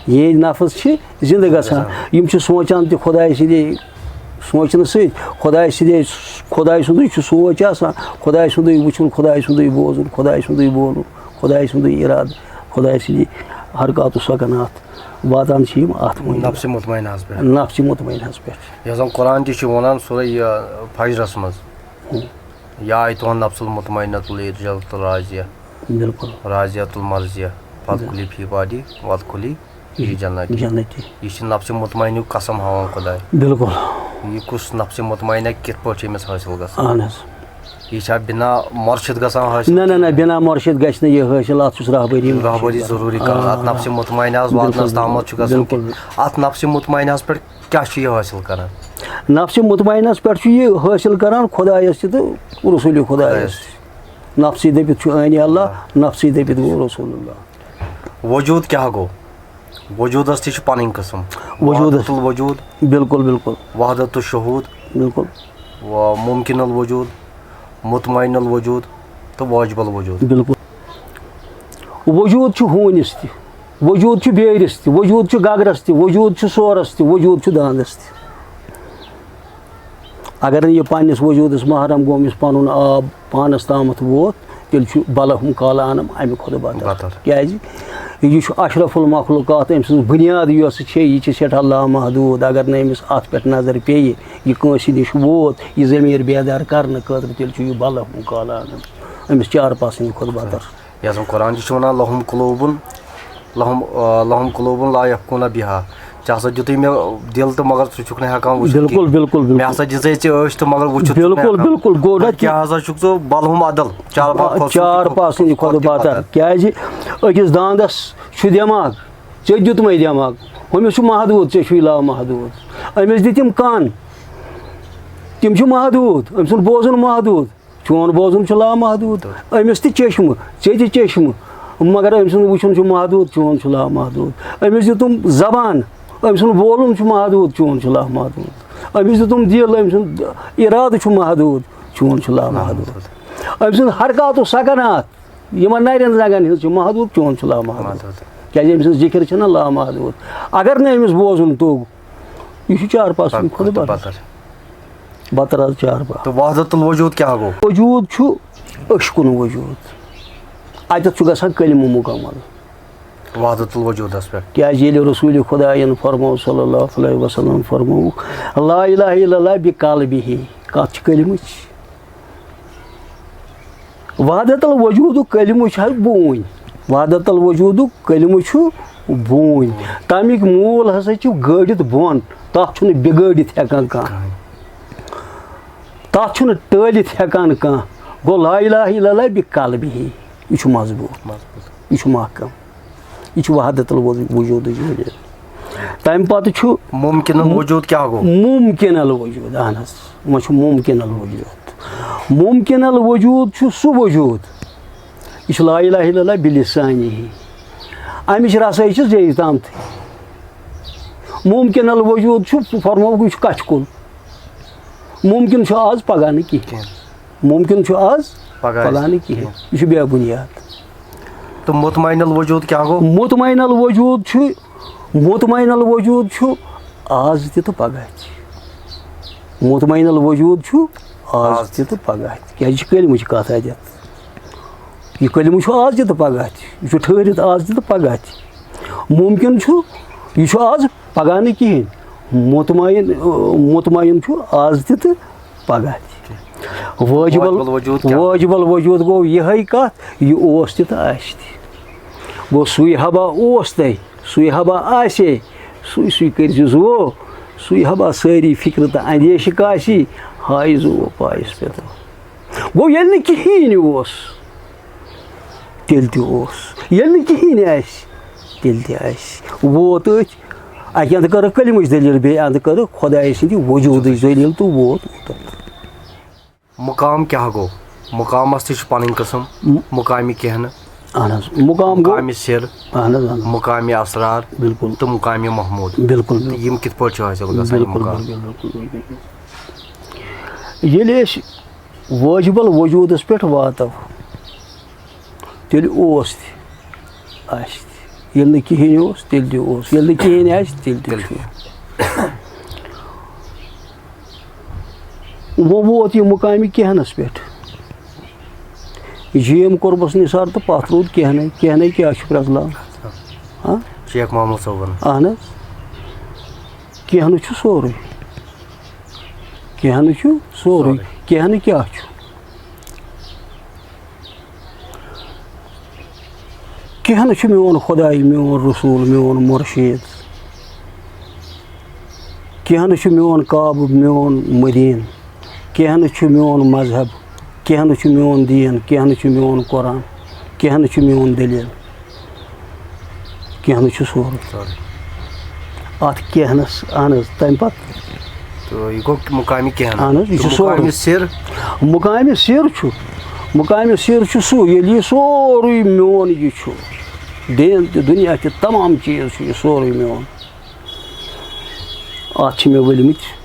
یِہِنٛدۍ نفس چھِ زِندٕ گژھان۔ گژھان۔ یِم چھِ سونٛچان تہِ خۄداے سٕنٛدے سونٛچنہٕ سۭتۍ، خۄداے سٕنٛدے، خۄداے سُنٛدُے چھُ سونٛچ آسان، خۄداے سُنٛدُے وٕچھُن، خۄداے سُنٛدُے بوزُن، خۄداے سُنٛدُے بولُن، خۄداے سُنٛدُے اِرادٕ، خۄداے سٕنٛدی حرکات و سکنات۔ واتان چھِ یِم اَتھ وۄنۍ۔ نفسِ مطمئنہَس پٮ۪ٹھ۔ نفسِ مطمئنہَس پٮ۪ٹھ۔ یۄس زَن قرآن تہِ چھُ وَنان سورہ یہِ فجرَس منٛز، ہُم۔ یا ایتُہَا النفس المطمئنۃ ارجعی الی ربک راضیہ۔ بِلکُل۔ راضیۃ مرضیہ، فادخلی فی عبادی وادخلی فی جنتی۔ جنتی۔ یہِ چھِ نفسِ مطمئنہُک قسم ہاوان خۄداے۔ بِلکُل۔ یہِ کُس نفسِ مطمئنہ کِتھ پٲٹھۍ چھِ أمِس حٲصِل گژھان؟ اہن حظ۔ یہِ چھا بنا مرشد گژھان حٲصِل؟ نہ نہ نہ، بنا مرشد گژھِ نہٕ یہِ حٲصِل، اَتھ چھُس رہبری رہبری ضروٗری کران۔ اتھ نفسِ مطمئنہ ہس واتنس تامتھ چھُ گژھان کہِ اتھ نفسِ مطمئنہ ہس پٮ۪ٹھ کیٛاہ چھُ یہِ حٲصِل کران؟ نفسِ مطمئنہ ہس پٮ۪ٹھ چھُ یہِ حٲصِل کران خۄدایس تہِ تہٕ رسوٗلِ خۄدایس تہِ۔ نفسٕے دٔپِتھ چھُ عٲنی اللہ، نفسٕے دٔپِتھ گوٚو رسول اللہ۔ وجوٗد کیٛاہ گوٚو؟ وجوٗدس تہِ چھِ پنٕنۍ قٕسم۔ وجوٗدس۔ وحدت الوجوٗد، بِلکُل بِلکُل۔ وحدت الشہوٗد، بِلکُل۔ و ممکن الوجوٗد مطمئن الوجود تہٕ واجب الوجود۔ بِلکُل۔ وجوٗد چھُ ہوٗنِس تہِ، وجوٗد چھُ بیرِس تہِ، وجوٗد چھُ گگرس تہِ، وجوٗد چھُ سورس تہِ، وجوٗد چھُ داندس تہِ۔ اگر نہٕ یہِ پننِس وجوٗدس محرم گوٚو، أمِس پنُن آب پانس تامتھ ووت، تیٚلہِ چھُ بلہم کالہٕ انم امہِ کھۄتہٕ بدتر۔ کیازِ؟ یہِ چھُ اشرف المخلوقات، أمۍ سٕنٛز بُنیاد یۄس چھےٚ، یہِ چھِ سٮ۪ٹھاہ لامحدوٗد۔ اگر نہٕ أمِس اتھ پٮ۪ٹھ نظر پیٚیہِ، یہِ کٲنٛسہِ نِش ووت، یہِ ضمیٖر بیدار کرنہٕ خٲطرٕ، تیٚلہِ چھُ یہِ بلہم کالہٕ انم أمِس چار پاسنہِ کھۄتہٕ بدتر۔ یتھ زن قرآن تہِ چھُ ونان، لہم قلوبن، لہم آ، لہم قلوبن لا یفقون بها۔ ژےٚ ہسا دیُتُے مےٚ دِل تہٕ مگر ژٕ چھُکھ نہٕ ہٮ۪کان وٕچھِتھ بِلکُل، کِہیٖنۍ۔ بِلکُل، بِلکُل۔ مےٚ ہسا دِژے ژےٚ أچھ تہٕ مگر وٕچھُتھ چھُکھ نہٕ بِلکُل، ہٮ۪کان۔ بِلکُل، گوٚو نہ وۄنۍ کیٛاہ ہسا چھُکھ ژٕ بلہم ادل، چار پاسنہِ چار پاسنہِ کھۄتہٕ بدتر۔ کیازِ؟ أکِس داندس چھُ دٮ۪ماغ، ژےٚ دیُتمَے دٮ۪ماغ، ہُمِس چھُ محدوٗد، ژےٚ چھُے لامحدوٗد۔ أمِس دِتِم کَن، تِم چھِ محدوٗد، أمۍ سُنٛد بوزُن محدوٗد، چون بوزُن چھُ لامحدوٗد۔ أمِس تہِ چشمہٕ، ژےٚ تہِ چشمہٕ، مگر أمۍ سُنٛد وٕچھُن چھُ محدوٗد، چون چھُ لامحدوٗد۔ أمِس دیُتُم زبان، أمۍ سُنٛد بولُن چھُ محدوٗد، چون چھُ لامحدوٗد۔ أمِس دیُتُم دِل، أمۍ سُنٛد اِرادٕ چھُ محدوٗد، چون چھُ لامحدوٗد۔ أمۍ سُنٛد حرکات و سکنات، یِمن نرٮ۪ن زنٛگن ہٕنٛز چھِ محدوٗد، چون چھُ لامحدوٗد۔ کیازِ أمۍ سٕنٛز ذِکِر چھےٚ نہ لامحدوٗد۔ اگر نہٕ أمِس بوزُن توٚگ، یہِ چھُ چار پاسنہِ کھۄتہٕ بدتر۔ بدتر حظ چار پاس۔ تہٕ وحدت الوجود کیٛاہ گوٚو؟ وجوٗد چھُ أچھ کُن وجوٗد۔ اَتٮ۪تھ چھُ گژھان کلمہٕ مُکمل۔ وحدت الوجودس پٮ۪ٹھ۔ کیازِ ییٚلہِ رسوٗلِ خۄدایَن فرموو صلی اللہ علیہ وسلم فرموو، لا الہ الا اللہ بقلبہ، کتھ چھِ کلمٕچ؟ وحدت الوجودُک کلمہٕ چھُ حظ بوٗنۍ۔ وحدت الوجودُک کلمہٕ چھُ بوٗنۍ۔ تَمِکۍ موٗل ہسا چھِ گٲڑِتھ بۄن۔ تَتھ چھُنہٕ بِگٲڑِتھ ہٮ۪کان کانٛہہ۔ تَتھ چھُنہٕ ٹٲلِتھ ہٮ۪کان کانٛہہ۔ گوٚو لا الہ الا اللہ بقلبہ۔ یہِ چھُ مضبوٗط۔ یہِ چھُ محکم۔ یہِ چھُ وحدت الوجودٕچ دٔلیٖل۔ تَمہِ پتہٕ چھُ مُمکِن الوجود کیٛاہ گوٚو؟ مُمکِن الوجود، اہن حظ، وۄنۍ چھُ مُمکِن الوجود۔ مُمکِن الوجود چھُ سُہ وجود، یہِ چھُ لا الہ الا اللہ بلسانہ۔ اَمِچ رسٲیی چھِ زیٚیہِ تامتھٕے۔ مُمکِن الوجود چھُ، فرمووُکھ، یہِ چھُ کَچھہِ کُل۔ مُمکِن چھُ آز، پگاہ نہٕ کِہیٖنۍ۔ مُمکِن چھُ آز، پگاہ پگاہ نہٕ کِہیٖنۍ۔ یہِ چھُ بے بُنیاد۔ تہٕ مطمئن الوجود کیٛاہ گوٚو؟ مطمئن الوجود چھُ، مطمئن الوجود چھُ آز تہِ تہٕ پگاہ تہِ۔ مطمئن الوجود چھُ آز آز تہِ تہٕ پگاہ تہِ۔ کیٛازِ یہِ چھِ کلمٕچ کتھ اَتٮ۪تھ۔ یہِ کلمہٕ چھُ آز تہِ تہٕ پگاہ تہِ۔ یہِ چھُ ٹھٔہرِتھ آز تہِ تہٕ پگاہ تہِ۔ مُمکِن چھُ، یہِ چھُ آز، پگاہ نہٕ کِہیٖنۍ۔ مطمئن، مطمئن چھُ آز تہِ تہٕ پگاہ تہِ۔ واجب ال-، واجب الوجود کیٛاہ؟ واجب الوجود گوٚو یِہوٚے کتھ، یہِ اوس تہِ تہٕ آسہِ تہِ۔ گوٚو سُے ہبا اوس تۄہہِ، سُے ہبا آسہِ ہے، سُے سُے کٔرۍ زِ زُوو، سُے ہبا سٲری فِکرِ تہٕ اندیشہِ کاسی، ہاے زُوو پایس پٮ۪تھ۔ گوٚو ییٚلہِ نہٕ کِہیٖنۍ اوس، تیٚلہِ تہِ اوس۔ ییٚلہِ نہٕ کِہیٖنۍ آسہِ، تیٚلہِ تہِ آسہِ۔ ووت أتھۍ، اَکہِ اَندٕ کٔرٕکھ کلمٕچ دٔلیٖل، بیٚیہِ اَندٕ کٔرٕکھ خۄدایہِ سٕنٛدِ وجوٗدٕچ دٔلیٖل تہٕ ووت اوٚتَتھ۔ مُقام کیٛاہ گوٚو؟ مُقامَس تہِ چھِ پَنٕنۍ قٕسٕم، مُقامِ کہنہٕ، اہن حظ، مُقام گوٚو، مُقامِ سِر، اہن حظ، اہن حظ، مُقامِ اسرار بِلکُل، تہٕ مُقامِ محموٗد۔ بِلکُل، تہٕ یِم کِتھ پٲٹھۍ چھِ حٲصِل گژھان یِم بِلکُل، مُقام؟ بِلکُل، بِلکُل، بِلکُل۔ ییٚلہِ أسۍ وٲجِب الوجوٗدَس پٮ۪ٹھ واتو، تیٚلہِ اوس تہِ، آسہِ تہِ۔ ییٚلہِ نہٕ کِہیٖنۍ اوس، تیٚلہِ تہِ اوس۔ ییٚلہِ نہٕ کِہیٖنۍ آسہِ، تیٚلہِ تہِ چھُ۔ وۄنۍ ووت یہِ مُقامِ کہنَس پٮ۪ٹھ۔ جیم کوٚرمَس نثار تہٕ پَتھ روٗد کہنَے۔ کہنَے کیٛاہ چھُ پرٛزلان؟ ہاں؟ شیخ محمد صٲبُن۔ اہن حظ۔ کہنہٕ چھُ سورُے۔ کہنہٕ چھُ سورُے۔ سورُے۔ کہنہٕ کیٛاہ چھُ؟ کہنہٕ چھُ میون خۄداے، میون رسول، میون مُرشِد۔ کہنہٕ چھُ میون کعبہٕ، میون مدیٖنہٕ۔ کہنہٕ چھُ میون مذہب۔ کینٛہہ نہٕ چھُ میون دیٖن، کینٛہہ نہٕ چھُ میون قرآن، کینٛہہ نہٕ چھُ میون دٔلیٖل، کینٛہہ نہٕ چھُ سورُے۔ سورُے۔ اَتھ کینٛہہ نَس، اَہن حظ، تَمہِ پَتہٕ۔ تہٕ یہِ گوٚو مُقامِ کینٛہہ نہٕ۔ اَہن حظ، یہِ تہٕ چھُ سورُے۔ مُقامِ سِر۔ مُقامِ سِر چھُ، مُقامِ سِر چھُ سُہ، ییٚلہِ یہِ سورُے میون یہِ چھُ، دیٖن تہِ دُنیا تہِ تمام چیٖز چھُ یہِ سورُے میون۔ اَتھ چھِ مےٚ ؤلمٕتۍ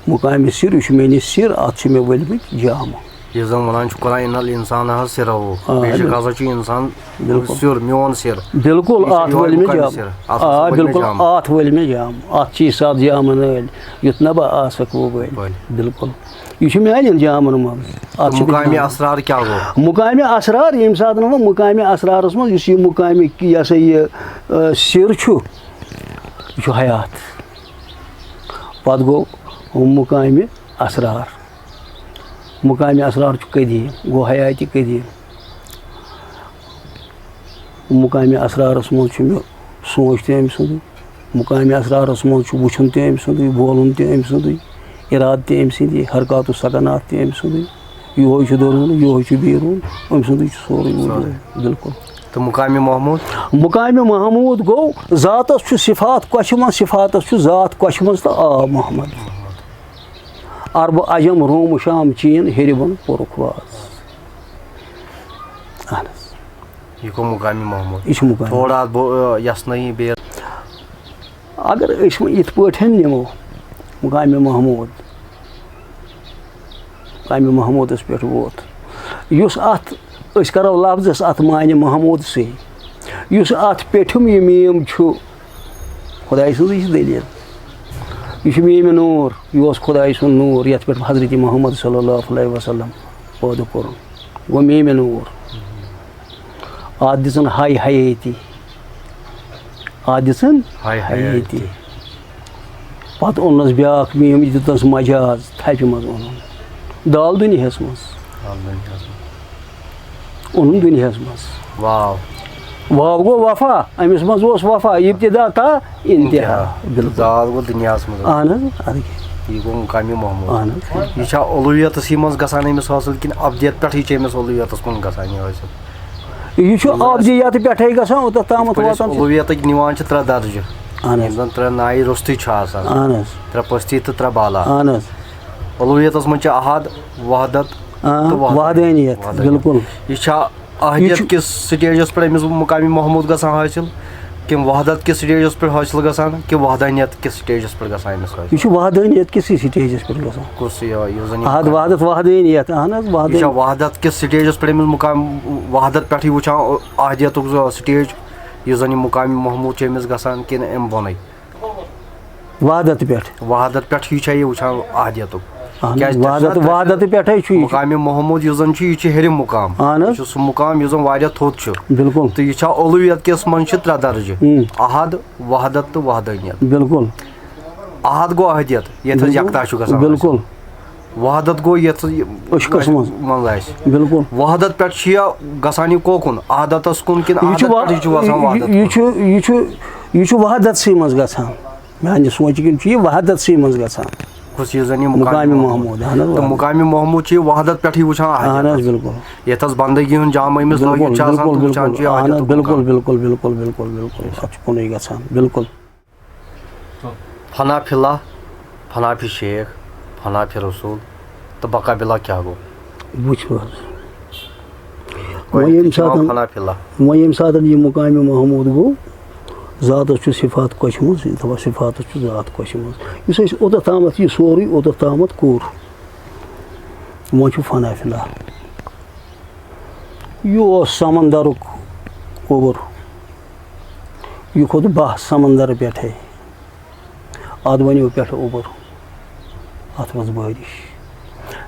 مُقامِ سِر، یہِ چھُ مےٚ نِش سِر، اَتھ چھِ مےٚ ؤلمٕتۍ جامہٕ۔ یُس زَن وَنان چھُ قرآن، "اِنَّ الْإِنسَانَ خَسِرَ"۔ آ، بے شک بِل-، ہسا چھُ اِنسان بِلکُل۔ سِر، میون سِر۔ بِلکُل، یہِ چھُ اَتھ یِہوٚے ؤلۍ مےٚ مُقامِ جامہٕ۔ سِر۔ اَتھ ہسا آ، ؤلۍ مےٚ بِلکُل، جامہٕ۔ اَتھ ؤلۍ مےٚ جامہٕ۔ اَتھ چھِ یہِ ساتھ جامہٕ نٲلۍ، یُتھ نہ بہٕ آسَکھ وۄبٲلۍ۔ وۄبٲلۍ۔ بِلکُل۔ یہِ چھُ میٛانٮ۪ن جامَن منٛز۔ اَتھ چھُ مُقامِ جامہٕ۔ اَسرار کیٛاہ گوٚو؟ مُقامِ اَسرار، ییٚمہِ ساتہٕ نہٕ وۄنۍ مُقامِ اَسرارَس منٛز، یُس یہِ مُقامِ، یہِ ہسا یہِ، آ، سِر چھُ، یہِ چھُ حیات۔ پَتہٕ گوٚو مُقامِ اَسرار۔ مُقامِ اَسرار چھُ قدیٖم، گوٚو حیاتِ قدیٖم۔ مُقامِ اَسرارَس منٛز چھُ مےٚ سونٛچ تہِ أمۍ سُنٛدُے، مُقامِ اَسرارَس منٛز چھُ وٕچھُن تہِ أمۍ سُنٛدُے، بولُن تہِ أمۍ سُنٛدُے، اِرادٕ تہِ أمۍ سٕنٛدی، حرکات و سکنات تہِ أمۍ سُنٛدُے۔ یِہوٚے چھُ دٔروٗن، یِہوٚے چھُ بیروٗن، أمۍ سُنٛدُے چھُ سورُے وجوٗد۔ سورُے۔ بِلکُل۔ تہٕ مُقامِ محموٗد؟ مُقامِ محموٗد گوٚو، ذاتَس چھُ صفات کۄچھِ منٛز، صفاتَس چھُ ذات کۄچھِ منٛز تہٕ آب محمد۔ عرب، عجم، روم، شام، چین، ہیٚرِ بۄن پوٚرُکھ واز۔ اہن حظ۔ یہِ گوٚو مُقامِ محموٗد۔ یہِ چھُ مُقامِ۔ تھوڑا بہت، آ، یَژھ نہٕ یہِ بیٚیہِ۔ اگر أسۍ وۄنۍ یِتھ پٲٹھۍ نِمو مُقامِ محموٗد، مُقامِ محموٗدَس پٮ۪ٹھ ووت، یُس اَتھ أسۍ کَرو لفظَس اَتھ معنی محموٗدسٕے، یُس اَتھ پیٚٹھِم یہِ میٖم چھُ، خۄداے سٕنٛزٕے چھِ دٔلیٖل۔ یہِ چھُ میٖمہِ نوٗر، یہِ اوس خۄداے سُنٛد نوٗر، یَتھ پٮ۪ٹھ حضرت محمد صلی اللہ علیہ وسلم پٲدٕ کوٚرُن۔ گوٚو میٖمہِ نوٗر۔ اَتھ دِژٕن ہاے حیٲتی۔ اَتھ دِژٕن ہاے حیٲتی۔ حیٲتی۔ پَتہٕ اوٚننَس بیٛاکھ میٖم، یہِ دیُتنَس مجاز، تھپہِ منٛز اوٚنُن۔ دال دُنیاہَس منٛز۔ دال دُنیاہَس منٛز۔ اوٚنُن دُنیاہَس منٛز۔ واو۔ واو گوٚو وفا، أمِس منٛز اوس وفا، ابتدا تا انتہا۔ انتہا۔ بِلکُل۔ دال گوٚو دُنیاہَس منٛز۔ اہن حظ، اَدٕ کیٛاہ۔ یہِ گوٚو مُقامِ محموٗد۔ اہن حظ۔ یہِ چھا علویتَس منٛز گژھان أمِس حٲصِل کِنہٕ ابدیت پٮ۪ٹھٕے چھِ أمِس علویتَس کُن گژھان یہِ حٲصِل؟ یہِ چھُ مطلب ابدیت پٮ۪ٹھَے گژھان، اوٚتَتھ تامَتھ یِتھ پٲٹھۍ أسۍ واتان چھِ۔ علویتٕکۍ نِوان چھِ ترٛےٚ درجہٕ۔ اہن حظ۔ یِم زَن ترٛےٚ نایہِ روٚستُے چھِ آسان۔ اہن حظ۔ ترٛےٚ پٔستی تہٕ ترٛےٚ بالا۔ اہن حظ۔ علویتَس منٛز چھِ احد، وحدت آ، تہٕ وحدانیت۔ وحدانیت، وحدانیت۔ بِلکُل۔ یہِ چھا یہِ احدیت چھُ کِس سٹیجَس پٮ۪ٹھ أمِس مُقامِ محموٗد گژھان حٲصِل، کِنہٕ وحدت کِس سٹیجَس پٮ۪ٹھ حٲصِل گژھان، کِنہٕ وحدانیت کِس سٹیجَس پٮ۪ٹھ گژھان أمِس حٲصِل؟ یہِ چھُ وحدانیت کِسٕے سٹیجَس پٮ۪ٹھ گژھان۔ کُس یہِ، یُس زَن یہِ احد، وحدت، وحدانیت، اہن حظ، یہِ چھا وحدانیت۔ وحدت کِس سٹیجَس پٮ۪ٹھ أمِس مُقام، وحدت پٮ۪ٹھٕے وٕچھان احدیتُک سُہ سٹیج، یُس زَن یہِ مُقامِ محموٗد چھُ أمِس گژھان، کِنہٕ اَمہِ بۄنٕے؟ وحدت پٮ۪ٹھ۔ وحدت پٮ۪ٹھ یہِ چھا یہِ وٕچھان احدیتُک؟ اہن حظ، کیٛازِ تۄہہِ چھُو وحدت، نہ ترٛےٚ وحدت پٮ۪ٹھَے چھُ یہِ۔ مُقامِ محموٗد یُس زَن چھُ، یہِ چھُ ہیٚرِم مُقام۔ اہن حظ۔ یہِ چھُ سُہ مُقام یُس زَن واریاہ تھوٚد چھُ۔ بِلکُل۔ تہٕ یہِ چھا علویت کِس منٛز چھِ ترٛےٚ درجہٕ۔ اۭں۔ احد، وحدت تہٕ وحدانیت۔ بِلکُل۔ احد گوٚو احدیت، ییٚتہِ حظ بِلکُل۔ یکتا چھُ گژھان بِلکُل۔ حٲصِل۔ وحدت گوٚو یَتھ عشقَس منٛز۔ منٛز آسہِ۔ بِلکُل۔ وحدت پٮ۪ٹھ چھُ یہِ گژھان یہِ کوکُن، احدتَس کُن کِنہٕ یہِ چھُ احدت وا-، پٮ۪ٹھٕے چھُ وَسان یہِ، وحدت یہِ کُن؟ چھُ، یہِ چھُ، یہِ چھُ وحدتسٕے منٛز گژھان۔ میٛانہِ سونٛچہِ کِنۍ چھُ یہِ وحدتسٕے منٛز گژھان۔ کُس یہِ زَن یہِ مُقامِ مُقامِ محموٗد۔ محموٗد، اہن حظ، تہٕ وحدت۔ مُقامِ محموٗد چھُ یہِ وحدت پٮ۪ٹھٕے وٕچھان احدیت۔ اہن حظ، بِلکُل۔ یَتھ حظ بندگی ہُنٛد جامہٕ أمِس بِلکُل، لٲگِتھ چھُ آسان، بِلکُل، تہٕ وٕچھان بِلکُل۔ چھُ یہِ اہن حظ، احدیتُک بِلکُل، مُقام۔ بِلکُل، بِلکُل، بِلکُل، بِلکُل۔ اَتھ چھُ کُنُے گژھان، بِلکُل۔ فنا فی اللہ، فنا فی شیخ، فنا فی رسول تہٕ بقا باللہ کیٛاہ گوٚو؟ وٕچھِو حظ۔ گۄڈٕنٮ۪تھٕے وۄنۍ ییٚمہِ چھِ یِوان ساتہٕ، فنا فی اللہ۔ وۄنۍ ییٚمہِ ساتہٕ یہِ مُقامِ محموٗد گوٚو، ذاتَس چھُ صفات کۄچھِ منٛز، یہِ دَپان صفاتَس چھُ ذات کۄچھِ منٛز۔ یُس اَسہِ اوٚتَتھ تامَتھ یہِ سورُے اوٚتَتھ تامَتھ کوٚر، وۄنۍ چھُ فنا فی اللہ۔ یہِ اوس سمندرُک اوٚبُر۔ یہِ کھوٚت بَہہ سمندر پٮ۪ٹھَے۔ اَتھ بَنیو پٮ۪ٹھٕ اوٚبُر۔ اَتھ ؤژھ بٲرِش۔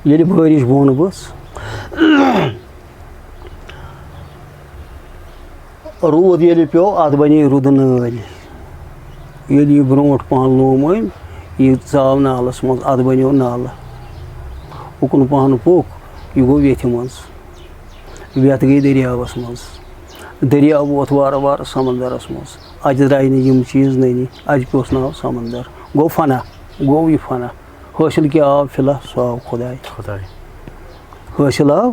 ییٚلہِ بٲرِش بۄن ؤژھ، روٗد ییٚلہِ پیوٚو، اَتھ بَنے رُدٕ نٲلۍ۔ ییٚلہِ یہِ برونٛٹھ پَہَن لوم أمۍ، یہِ ژاو نالَس منٛز، اَتھ بَنیو نالہٕ۔ اُکُن پَہَن پوٚک، یہِ گوٚو ویٚتھِ منٛز۔ ویٚتھ گٔے دٔریاوَس منٛز۔ دٔریاو ووت وارٕ وارٕ سمندرَس منٛز۔ اَتہِ درٛاے نہٕ یِم چیٖز نٔنی، اَتہِ پیوٚس ناو سمندر۔ گوٚو فنا، گوٚو یہِ فنا۔ حٲصِل کیٛاہ آو فی الحال؟ سُہ آو خۄداے۔ خۄداے۔ حٲصِل آو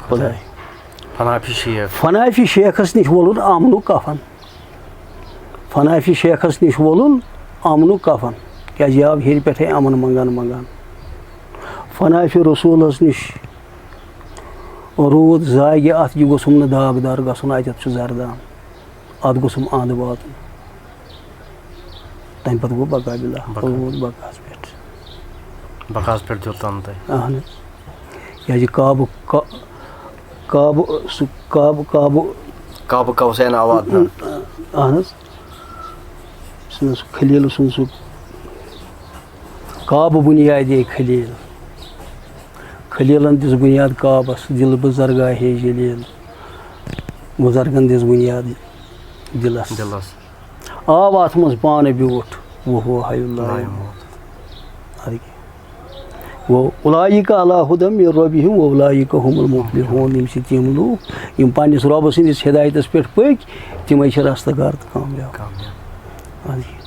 خۄداے۔ فنافی شیخ۔ فنافی شیخس نِش وولُن امنُک کفن۔ فنافی شیخس نِش وولُن امنُک کفن۔ کیازِ یہِ آو ہیٚرِ پٮ۪ٹھَے امن منگان منگان۔ فنافی رسولس نِش روٗد زاگہِ اتھ، یہِ گوٚژھُم نہٕ داغدار گژھُن، اتٮ۪تھ چھُ زردان۔ اتھ گوٚژھُم اَنٛد واتُن۔ تَمہِ پَتہٕ گوٚو بقا بِلا، بقا۔ پَتہٕ ووت بقاہَس پٮ۪ٹھ۔ بقاہَس پٮ۪ٹھ دیُت تَنہٕ تۄہہِ۔ اَہَن حظ۔ کیٛازِ کعبہٕ، کا-، کعبہٕ، سُہ کعبہٕ، کعبہٕ۔ کعبہٕ قوسین آو اتھ نہٕ۔ اَہَن حظ۔ سُہ خلیٖل سُنٛد سُہ کعبہٕ بُنیادے خلیٖل۔ خلیٖلن دِژ بُنیاد کعبس، دِل بزرگاہے جلیٖل۔ بزرگن دِژ بُنیاد دِلس۔ دِلس۔ آو اتھ منٛز پانہٕ بیوٗٹھ، وہو حی اللہ۔ لا یموت۔ اَدٕ کیٛاہ۔ گوٚو، اولئک علی ہدی من ربہم واولئک هم المفلحون۔ یِم چھِ تِم لوٗکھ، یِم پننِس رۄبہٕ سٕنٛدِس ہدایتس پٮ۪ٹھ پٔکۍ، تِمے چھِ رستہٕ گار تہٕ کامیاب۔ کامیاب۔ اَدٕ کیٛاہ۔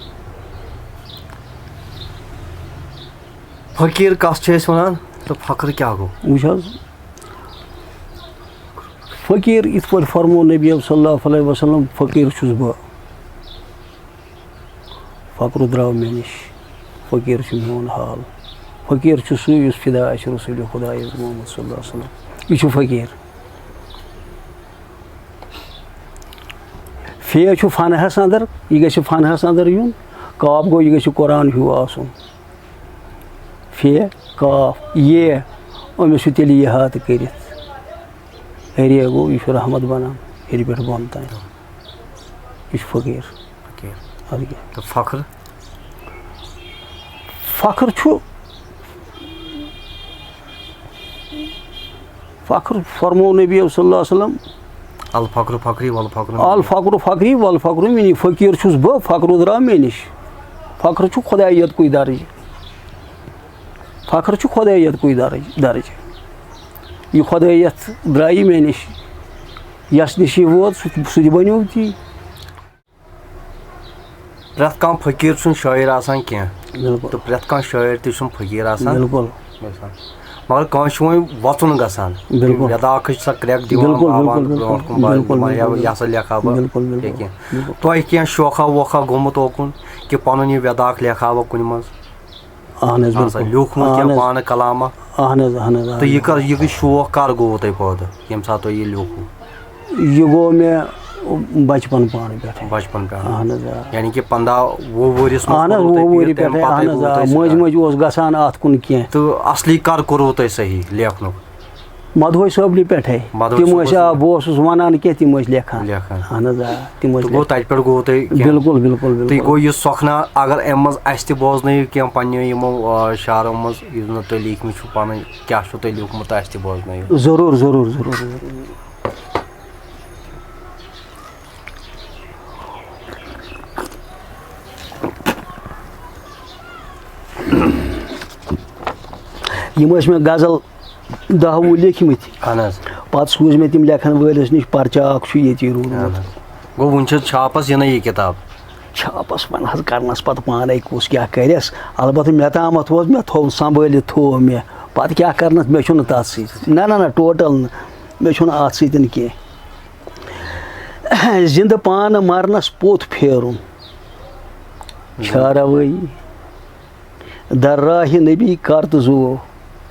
فقیٖر کَس چھِ أسۍ وَنان تہٕ فقر کیٛاہ گوٚو؟ وٕچھ حظ، فقیٖر یِتھ پٲٹھۍ فرموو نبی صلی اللہ علیہ وسلم، فقیٖر چھُس بہٕ، فقر درٛاو مےٚ نِش، فقیٖر چھُ میون حال۔ فقیٖر چھُ سُے یُس فدا آسہِ رسول خدایس محمد صلی اللہ علیہ وسلم۔ یہِ چھُ فقیٖر۔ فے چھُ فنہَس اندر، یہِ گژھِ فنہَس اندر یُن۔ کاف گوٚو، یہِ گژھِ قرآن ہیوٗ آسُن۔ فے، کاف، یے، أمِس چھُ تیٚلہِ احاطہٕ کٔرِتھ۔ رے گوٚو، یہِ چھُ رحمت بنان، ہیٚرِ پٮ۪ٹھ بۄن تام۔ یہِ چھُ فقیٖر۔ فقیٖر۔ اَدٕ کیٛاہ؟ تہٕ فخر؟ فخر چھُ، فخر فرموو نبی صلی اللہ علیہ وسلم، الفقر فخری والفقر منی۔ الفقر فخری والفقر منی، فقیٖر چھُس بہٕ، فخر درٛاو مےٚ نِش۔ فخر چھُ خدایتکُے درجہٕ۔ فخر چھُ خدایتکُے درجہٕ، درجہٕ۔ یہِ خدایت درٛایہِ مےٚ نِش، یَس نِش یہِ ووت، سُہ تہِ، سُہ تہِ بنیو تی۔ پرٛٮ۪تھ کانٛہہ فقیٖر چھُنہٕ شٲعر آسان کینٛہہ۔ بِلکُل۔ تہٕ پرٛٮ۪تھ کانٛہہ شٲعر تہِ چھُنہٕ فقیٖر آسان۔ بِلکُل۔ بِلکُل۔ مگر کٲنٛسہِ چھُ وۄنۍ وۄژُن گژھان۔ بِلکُل۔ وٮ۪داکھٕچ سۄ کرٛٮ۪کھ دِوان، بِلکُل، باوان، بِلکُل، بِلکُل۔ برونٛٹھ کُن، بِلکُل، دَپان، بِلکُل، یہِ ہسا لیکھا بہٕ۔ بِلکُل، بِلکُل۔ یہِ کینٛہہ۔ بِلکُل۔ تۄہہِ کینٛہہ شوقا ووقا گوٚمُت اوکُن کہِ پنُن یہِ وٮ۪داکھ لیکھا بہٕ کُنہِ منٛز؟ اہن حظ، آسان بِلکُل۔ لیوٗکھمُت اہن کینٛہہ حظ۔ پانہٕ کلامہ؟ اہن حظ، اہن حظ، اہن تہٕ یہِ حظ۔ کر، یہِ شوق کر گوٚوُ تۄہہِ پٲدٕ، ییٚمہِ ساتہٕ تۄہہِ یہِ لیوٗکھوُ؟ یہِ گوٚو مےٚ بچپن پانہٕ پٮ۪ٹھَے۔ بچپن پٮ۪ٹھ؟ اہن حظ، آ۔ یعنی کہِ پنٛداہ وُہ ؤرِس منٛز اہن حظ، کوٚروُ تۄہہِ وُہ ؤری فیٖل، تَمہِ پٮ۪ٹھَے، پتَے اہن حظ، گوٚوُ آ۔ تۄہہِ مٔنٛزۍ سٹارٹ؟ مٔنٛزۍ اوس گژھان اَتھ کُن کینٛہہ۔ تہٕ اصلی کر کوٚروُ تۄہہِ صحیح لیکھنُک؟ مدہوش صٲبنہِ پٮ۪ٹھَے۔ مدہوش تِم صٲبَس ٲسۍ، آ، منٛز۔ بہٕ اوسُس وَنان کینٛہہ، تِم ٲسۍ لیکھان۔ لیکھان۔ اہن حظ، آ، تِم ٲسۍ تہٕ گوٚو لیکھان۔ تَتہِ پٮ۪ٹھ گوٚوُ تۄہہِ کینٛہہ؟ بِلکُل، بِلکُل، بِلکُل۔ تہٕ یہِ گوٚو یہِ سۄکھنہ، اگر اَمہِ منٛز اَسہِ تہِ بوزنٲیِو کینٛہہ پنٛنیو یِمو، آ، شعرو منٛز، یُس نہٕ تۄہہِ لیٖکھمٕتۍ چھُو پَنٕنۍ، کیٛاہ چھُو تۄہہِ لیوٗکھمُت، اَسہِ تہِ بوزنٲیِو۔ ضروٗر، ضروٗر، ضروٗر، ضروٗر۔ یِم ٲسۍ مےٚ غزل دَہ وُہ لیکھمٕتۍ۔ اہن حظ۔ پَتہٕ سوٗز مےٚ تِم لیکھَن وٲلِس نِش، پَرچہ اَکھ چھُ ییٚتی روٗدمُت۔ اہن حظ۔ گوٚو وٕنہِ چھِ چھاپَس یِنَے یہِ کِتاب؟ چھاپَس وَن حظ کَرنَس پَتہٕ پانَے کُس کیٛاہ کَرٮ۪س۔ البتہ مےٚ تامَتھ ووت، مےٚ تھوٚو سنبھٲلِتھ، تھوٚو مےٚ۔ پَتہٕ کیٛاہ کَرنَس، مےٚ چھُنہٕ تَتھ سۭتۍ، نہ، نہ، نہ، ٹوٹَل نہٕ، مےٚ چھُنہٕ اَتھ سۭتۍ کینٛہہ۔ زِندٕ پانہٕ مرنَس پوٚت پھیرُن چھا روٲیی؟ در راہِ نبی کر تہٕ زُوو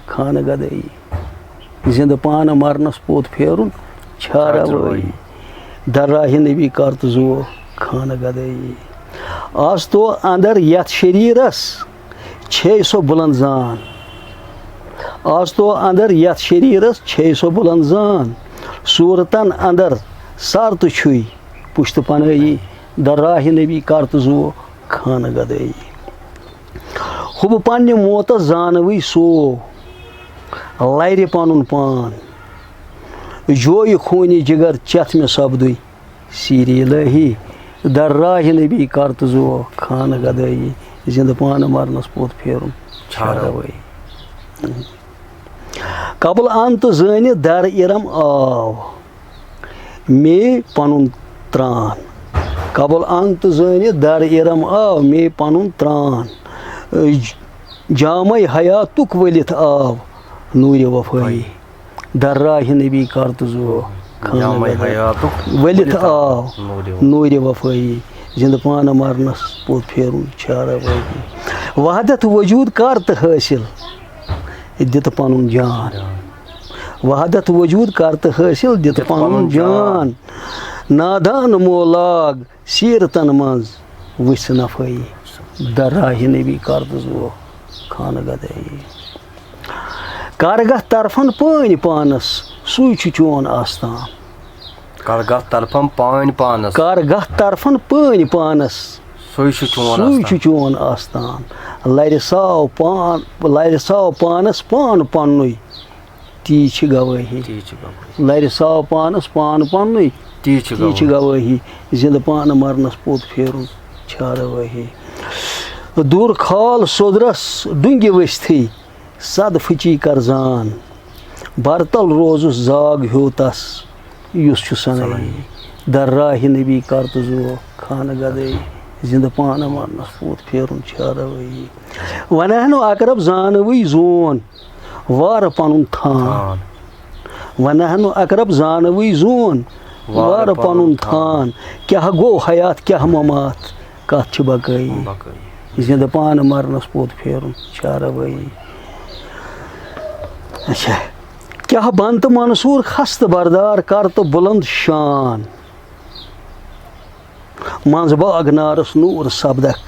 خانہٕ گدٲیی۔ زِندٕ پانہٕ مرنَس پوٚت پھیرُن چھا چھا روٲیی؟ روٲیی؟ در راہِ نبی کر تہٕ زُوو خانہٕ گدٲیی۔ آز تو اندر یتھ شریرس چھے سۄ بلند زان۔ آز تو اندر یتھ شریرس چھے سۄ بلند زان۔ صورتن اندر سر تہٕ چھُے پُشتہٕ پنٲیی۔ در راہِ نبی کر تہٕ زُوو خانہٕ گدٲیی۔ ہُہ بہٕ پننہِ موتس زانوٕے سُوو لرِ پنُن پان۔ جویہِ خوٗنہِ جگر چتھ مےٚ سپدُے سیٖرِ الٲہی۔ در راہِ نبی کر تہٕ زُوو خانہٕ گدٲیی۔ زِندٕ پانہٕ مرنس پوٚت پھیرُن چھا چھا روٲیی؟ قبل ان تہٕ زٲنِتھ در ارم آو مے پنُن تران۔ قبل ان تہٕ زٲنِتھ در ارم آو مے پنُن تران۔ جامے حیاتُک ؤلِتھ آو نوٗرِ وفٲیی۔ در راہِ نبی کر تہٕ زُو خانہٕ جامعہ گدٲے۔ حیاتُک ؤلِتھ ؤلِتھ آو آو نوٗرِ وفٲیی۔ نوٗرِ وفٲیی، زِندٕ پانہٕ مرنس پوٚت پھیرُن چھا روٲیی۔ وحدت وجود کر تہٕ حٲصِل، دِتہٕ پنُن جان۔ وحدت وجود کر تہٕ حٲصِل، دِتہٕ دِتہٕ پنُن پنُن جان۔ جان۔ نادان مولاگ سیٖرتن منٛز وٕچھ نفٲیی۔ در راہِ نبی کر تہٕ زُو خانہٕ گدٲیی۔ کر گتھ طرفن پٲنۍ پانس، سُے چھُ چون آستان۔ کر گتھ طرفن پٲنۍ پانس۔ کر گتھ طرفن پٲنۍ پانس، سُے چھُ چون سُے آستان۔ چھُ چون آستان۔ لرِ ساو پان، لرِ ساو پانس پان پننُے، تی چھِ گوٲہی۔ تی چھِ گوٲہی۔ لرِ ساو پانس پان پننُے، تی چھِ تی چھِ گوٲہی۔ گوٲہی۔ زِندٕ پانہٕ مرنس پوٚت پھیرُن چھا روٲہی۔ دوٗر کھال سوٚدرس ڈُنگہِ ؤسۍتھٕے، صد پھٕچی کر زان۔ برتل روزُس زاگ ہیوٗ تس، یُس چھُ سنٲیی۔ در راہِ نبی کر تہٕ زُو خانہٕ گدٲیی۔ زِندٕ پانہٕ مرنس پوٚت پھیرُن چھا روٲیی۔ ونہٕ ہنو اقرب زانوٕے زون، وارٕ پنُن تھان۔ تھان۔ ونہٕ ہنو اقرب زانوٕے زون، وارٕ وارٕ پنُن پنُن تھان۔ تھان۔ کیٛاہ گوٚو حیات، کیٛاہ ممات، کتھ چھِ بقٲیی۔ بقٲیی۔ زِندٕ پانہٕ مرنس پوٚت پھیرُن چھا روٲیی۔ اچھا۔ کیٛاہ بنتہٕ منصوٗر خستہٕ بردار کر تہٕ بُلند شان۔ منٛز باغ نارس نوٗر سپدکھ،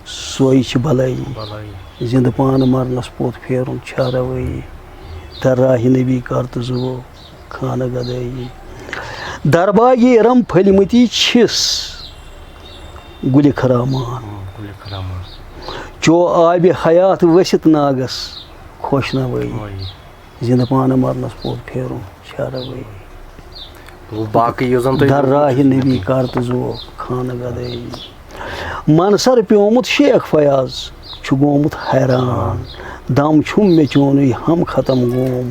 سۄے چھِ بلٲیی۔ بلٲیی۔ زِندٕ پانہٕ مرنس پوٚت پھیرُن چھا روٲیی۔ در راہِ نبی کر تہٕ زُو خانہٕ گدٲیی۔ درباگی رم پھٔلۍ مٕتی چھِس گُلہِ خرامان۔ گُلہِ خرامان۔ چو آبِ حیات ؤسِتھ ناگس خۄش نوٲیی۔ وٲیی۔ زِندٕ پانہٕ مرنس پوٚت پھیرُن چھا روٲیی۔ گوٚو باقٕے یُس زن تۄہہِ در راہِ نبی کر تہٕ زُو خانہٕ گدٲیی۔ منصر پیومُت شیخ فیاض چھُ گومُت حیران۔ دم چھُم مےٚ چونُے ہم ختم گوم،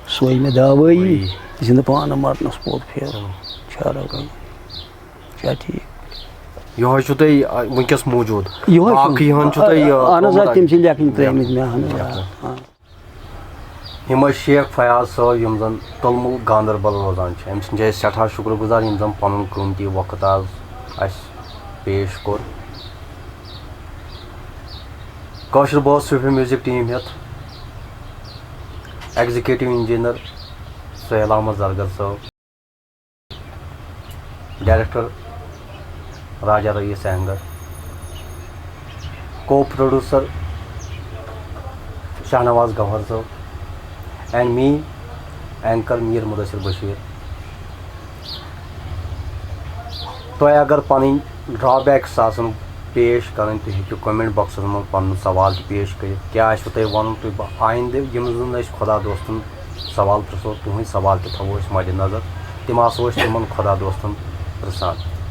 سۄے مےٚ داوٲیی۔ وٲیی۔ زِندٕ پانہٕ مرنس پوٚت پھیرُن چھا روٲیی۔ چھا ٹھیٖک؟ یِہوٚے چھُو تۄہہِ، آ، وٕنکیٚس موٗجوٗد۔ یِہوٚے چھُ۔ باقٕے ہن چھُ تۄہہِ، آ، اہن حظ، آ، تِم چھِ لیکھٕنۍ ترٲمٕتۍ مےٚ، اہن حظ، آ، آ۔ یِم ٲسۍ شیخ فیاض صٲب، یِم زَن تُلمُل گاندَربَل روزان چھِ۔ أمۍ سٕنٛدۍ چھِ أسۍ سٮ۪ٹھاہ شُکُر گُزار، یِم زَن پَنُن قۭمتی وقت آز اَسہِ پیش کوٚر۔ کٲشِر بٲتھ صوٗفی میوٗزِک ٹیٖم ہٮ۪تھ ایگزیکیٹو انجینئر سہیل احمد زرگر صٲب، ڈائریکٹر راجہ رئیس سینگر، کو پروڈیوسر شاہنواز گوہر صٲب، and me, anchor Mir Mudassir Bashir. تۄہہِ اگر پنٕنۍ ڈرابیکس آسن پیش کرٕنۍ، تُہۍ ہیٚکِو کمنٹ باکسس منٛز پنُن سوال تہِ پیش کٔرِتھ۔ کیٛاہ آسِوٕ تۄہہِ ونُن، تُہۍ ب-، آیندٕ یِم زن أسۍ خۄدا دوستن سوال پرٛژھو، تُہنٛدۍ سوال تہِ تھاوو أسۍ مدِ نظر۔ تِم آسو أسۍ تِمن خۄدا دوستن پرٛژھان۔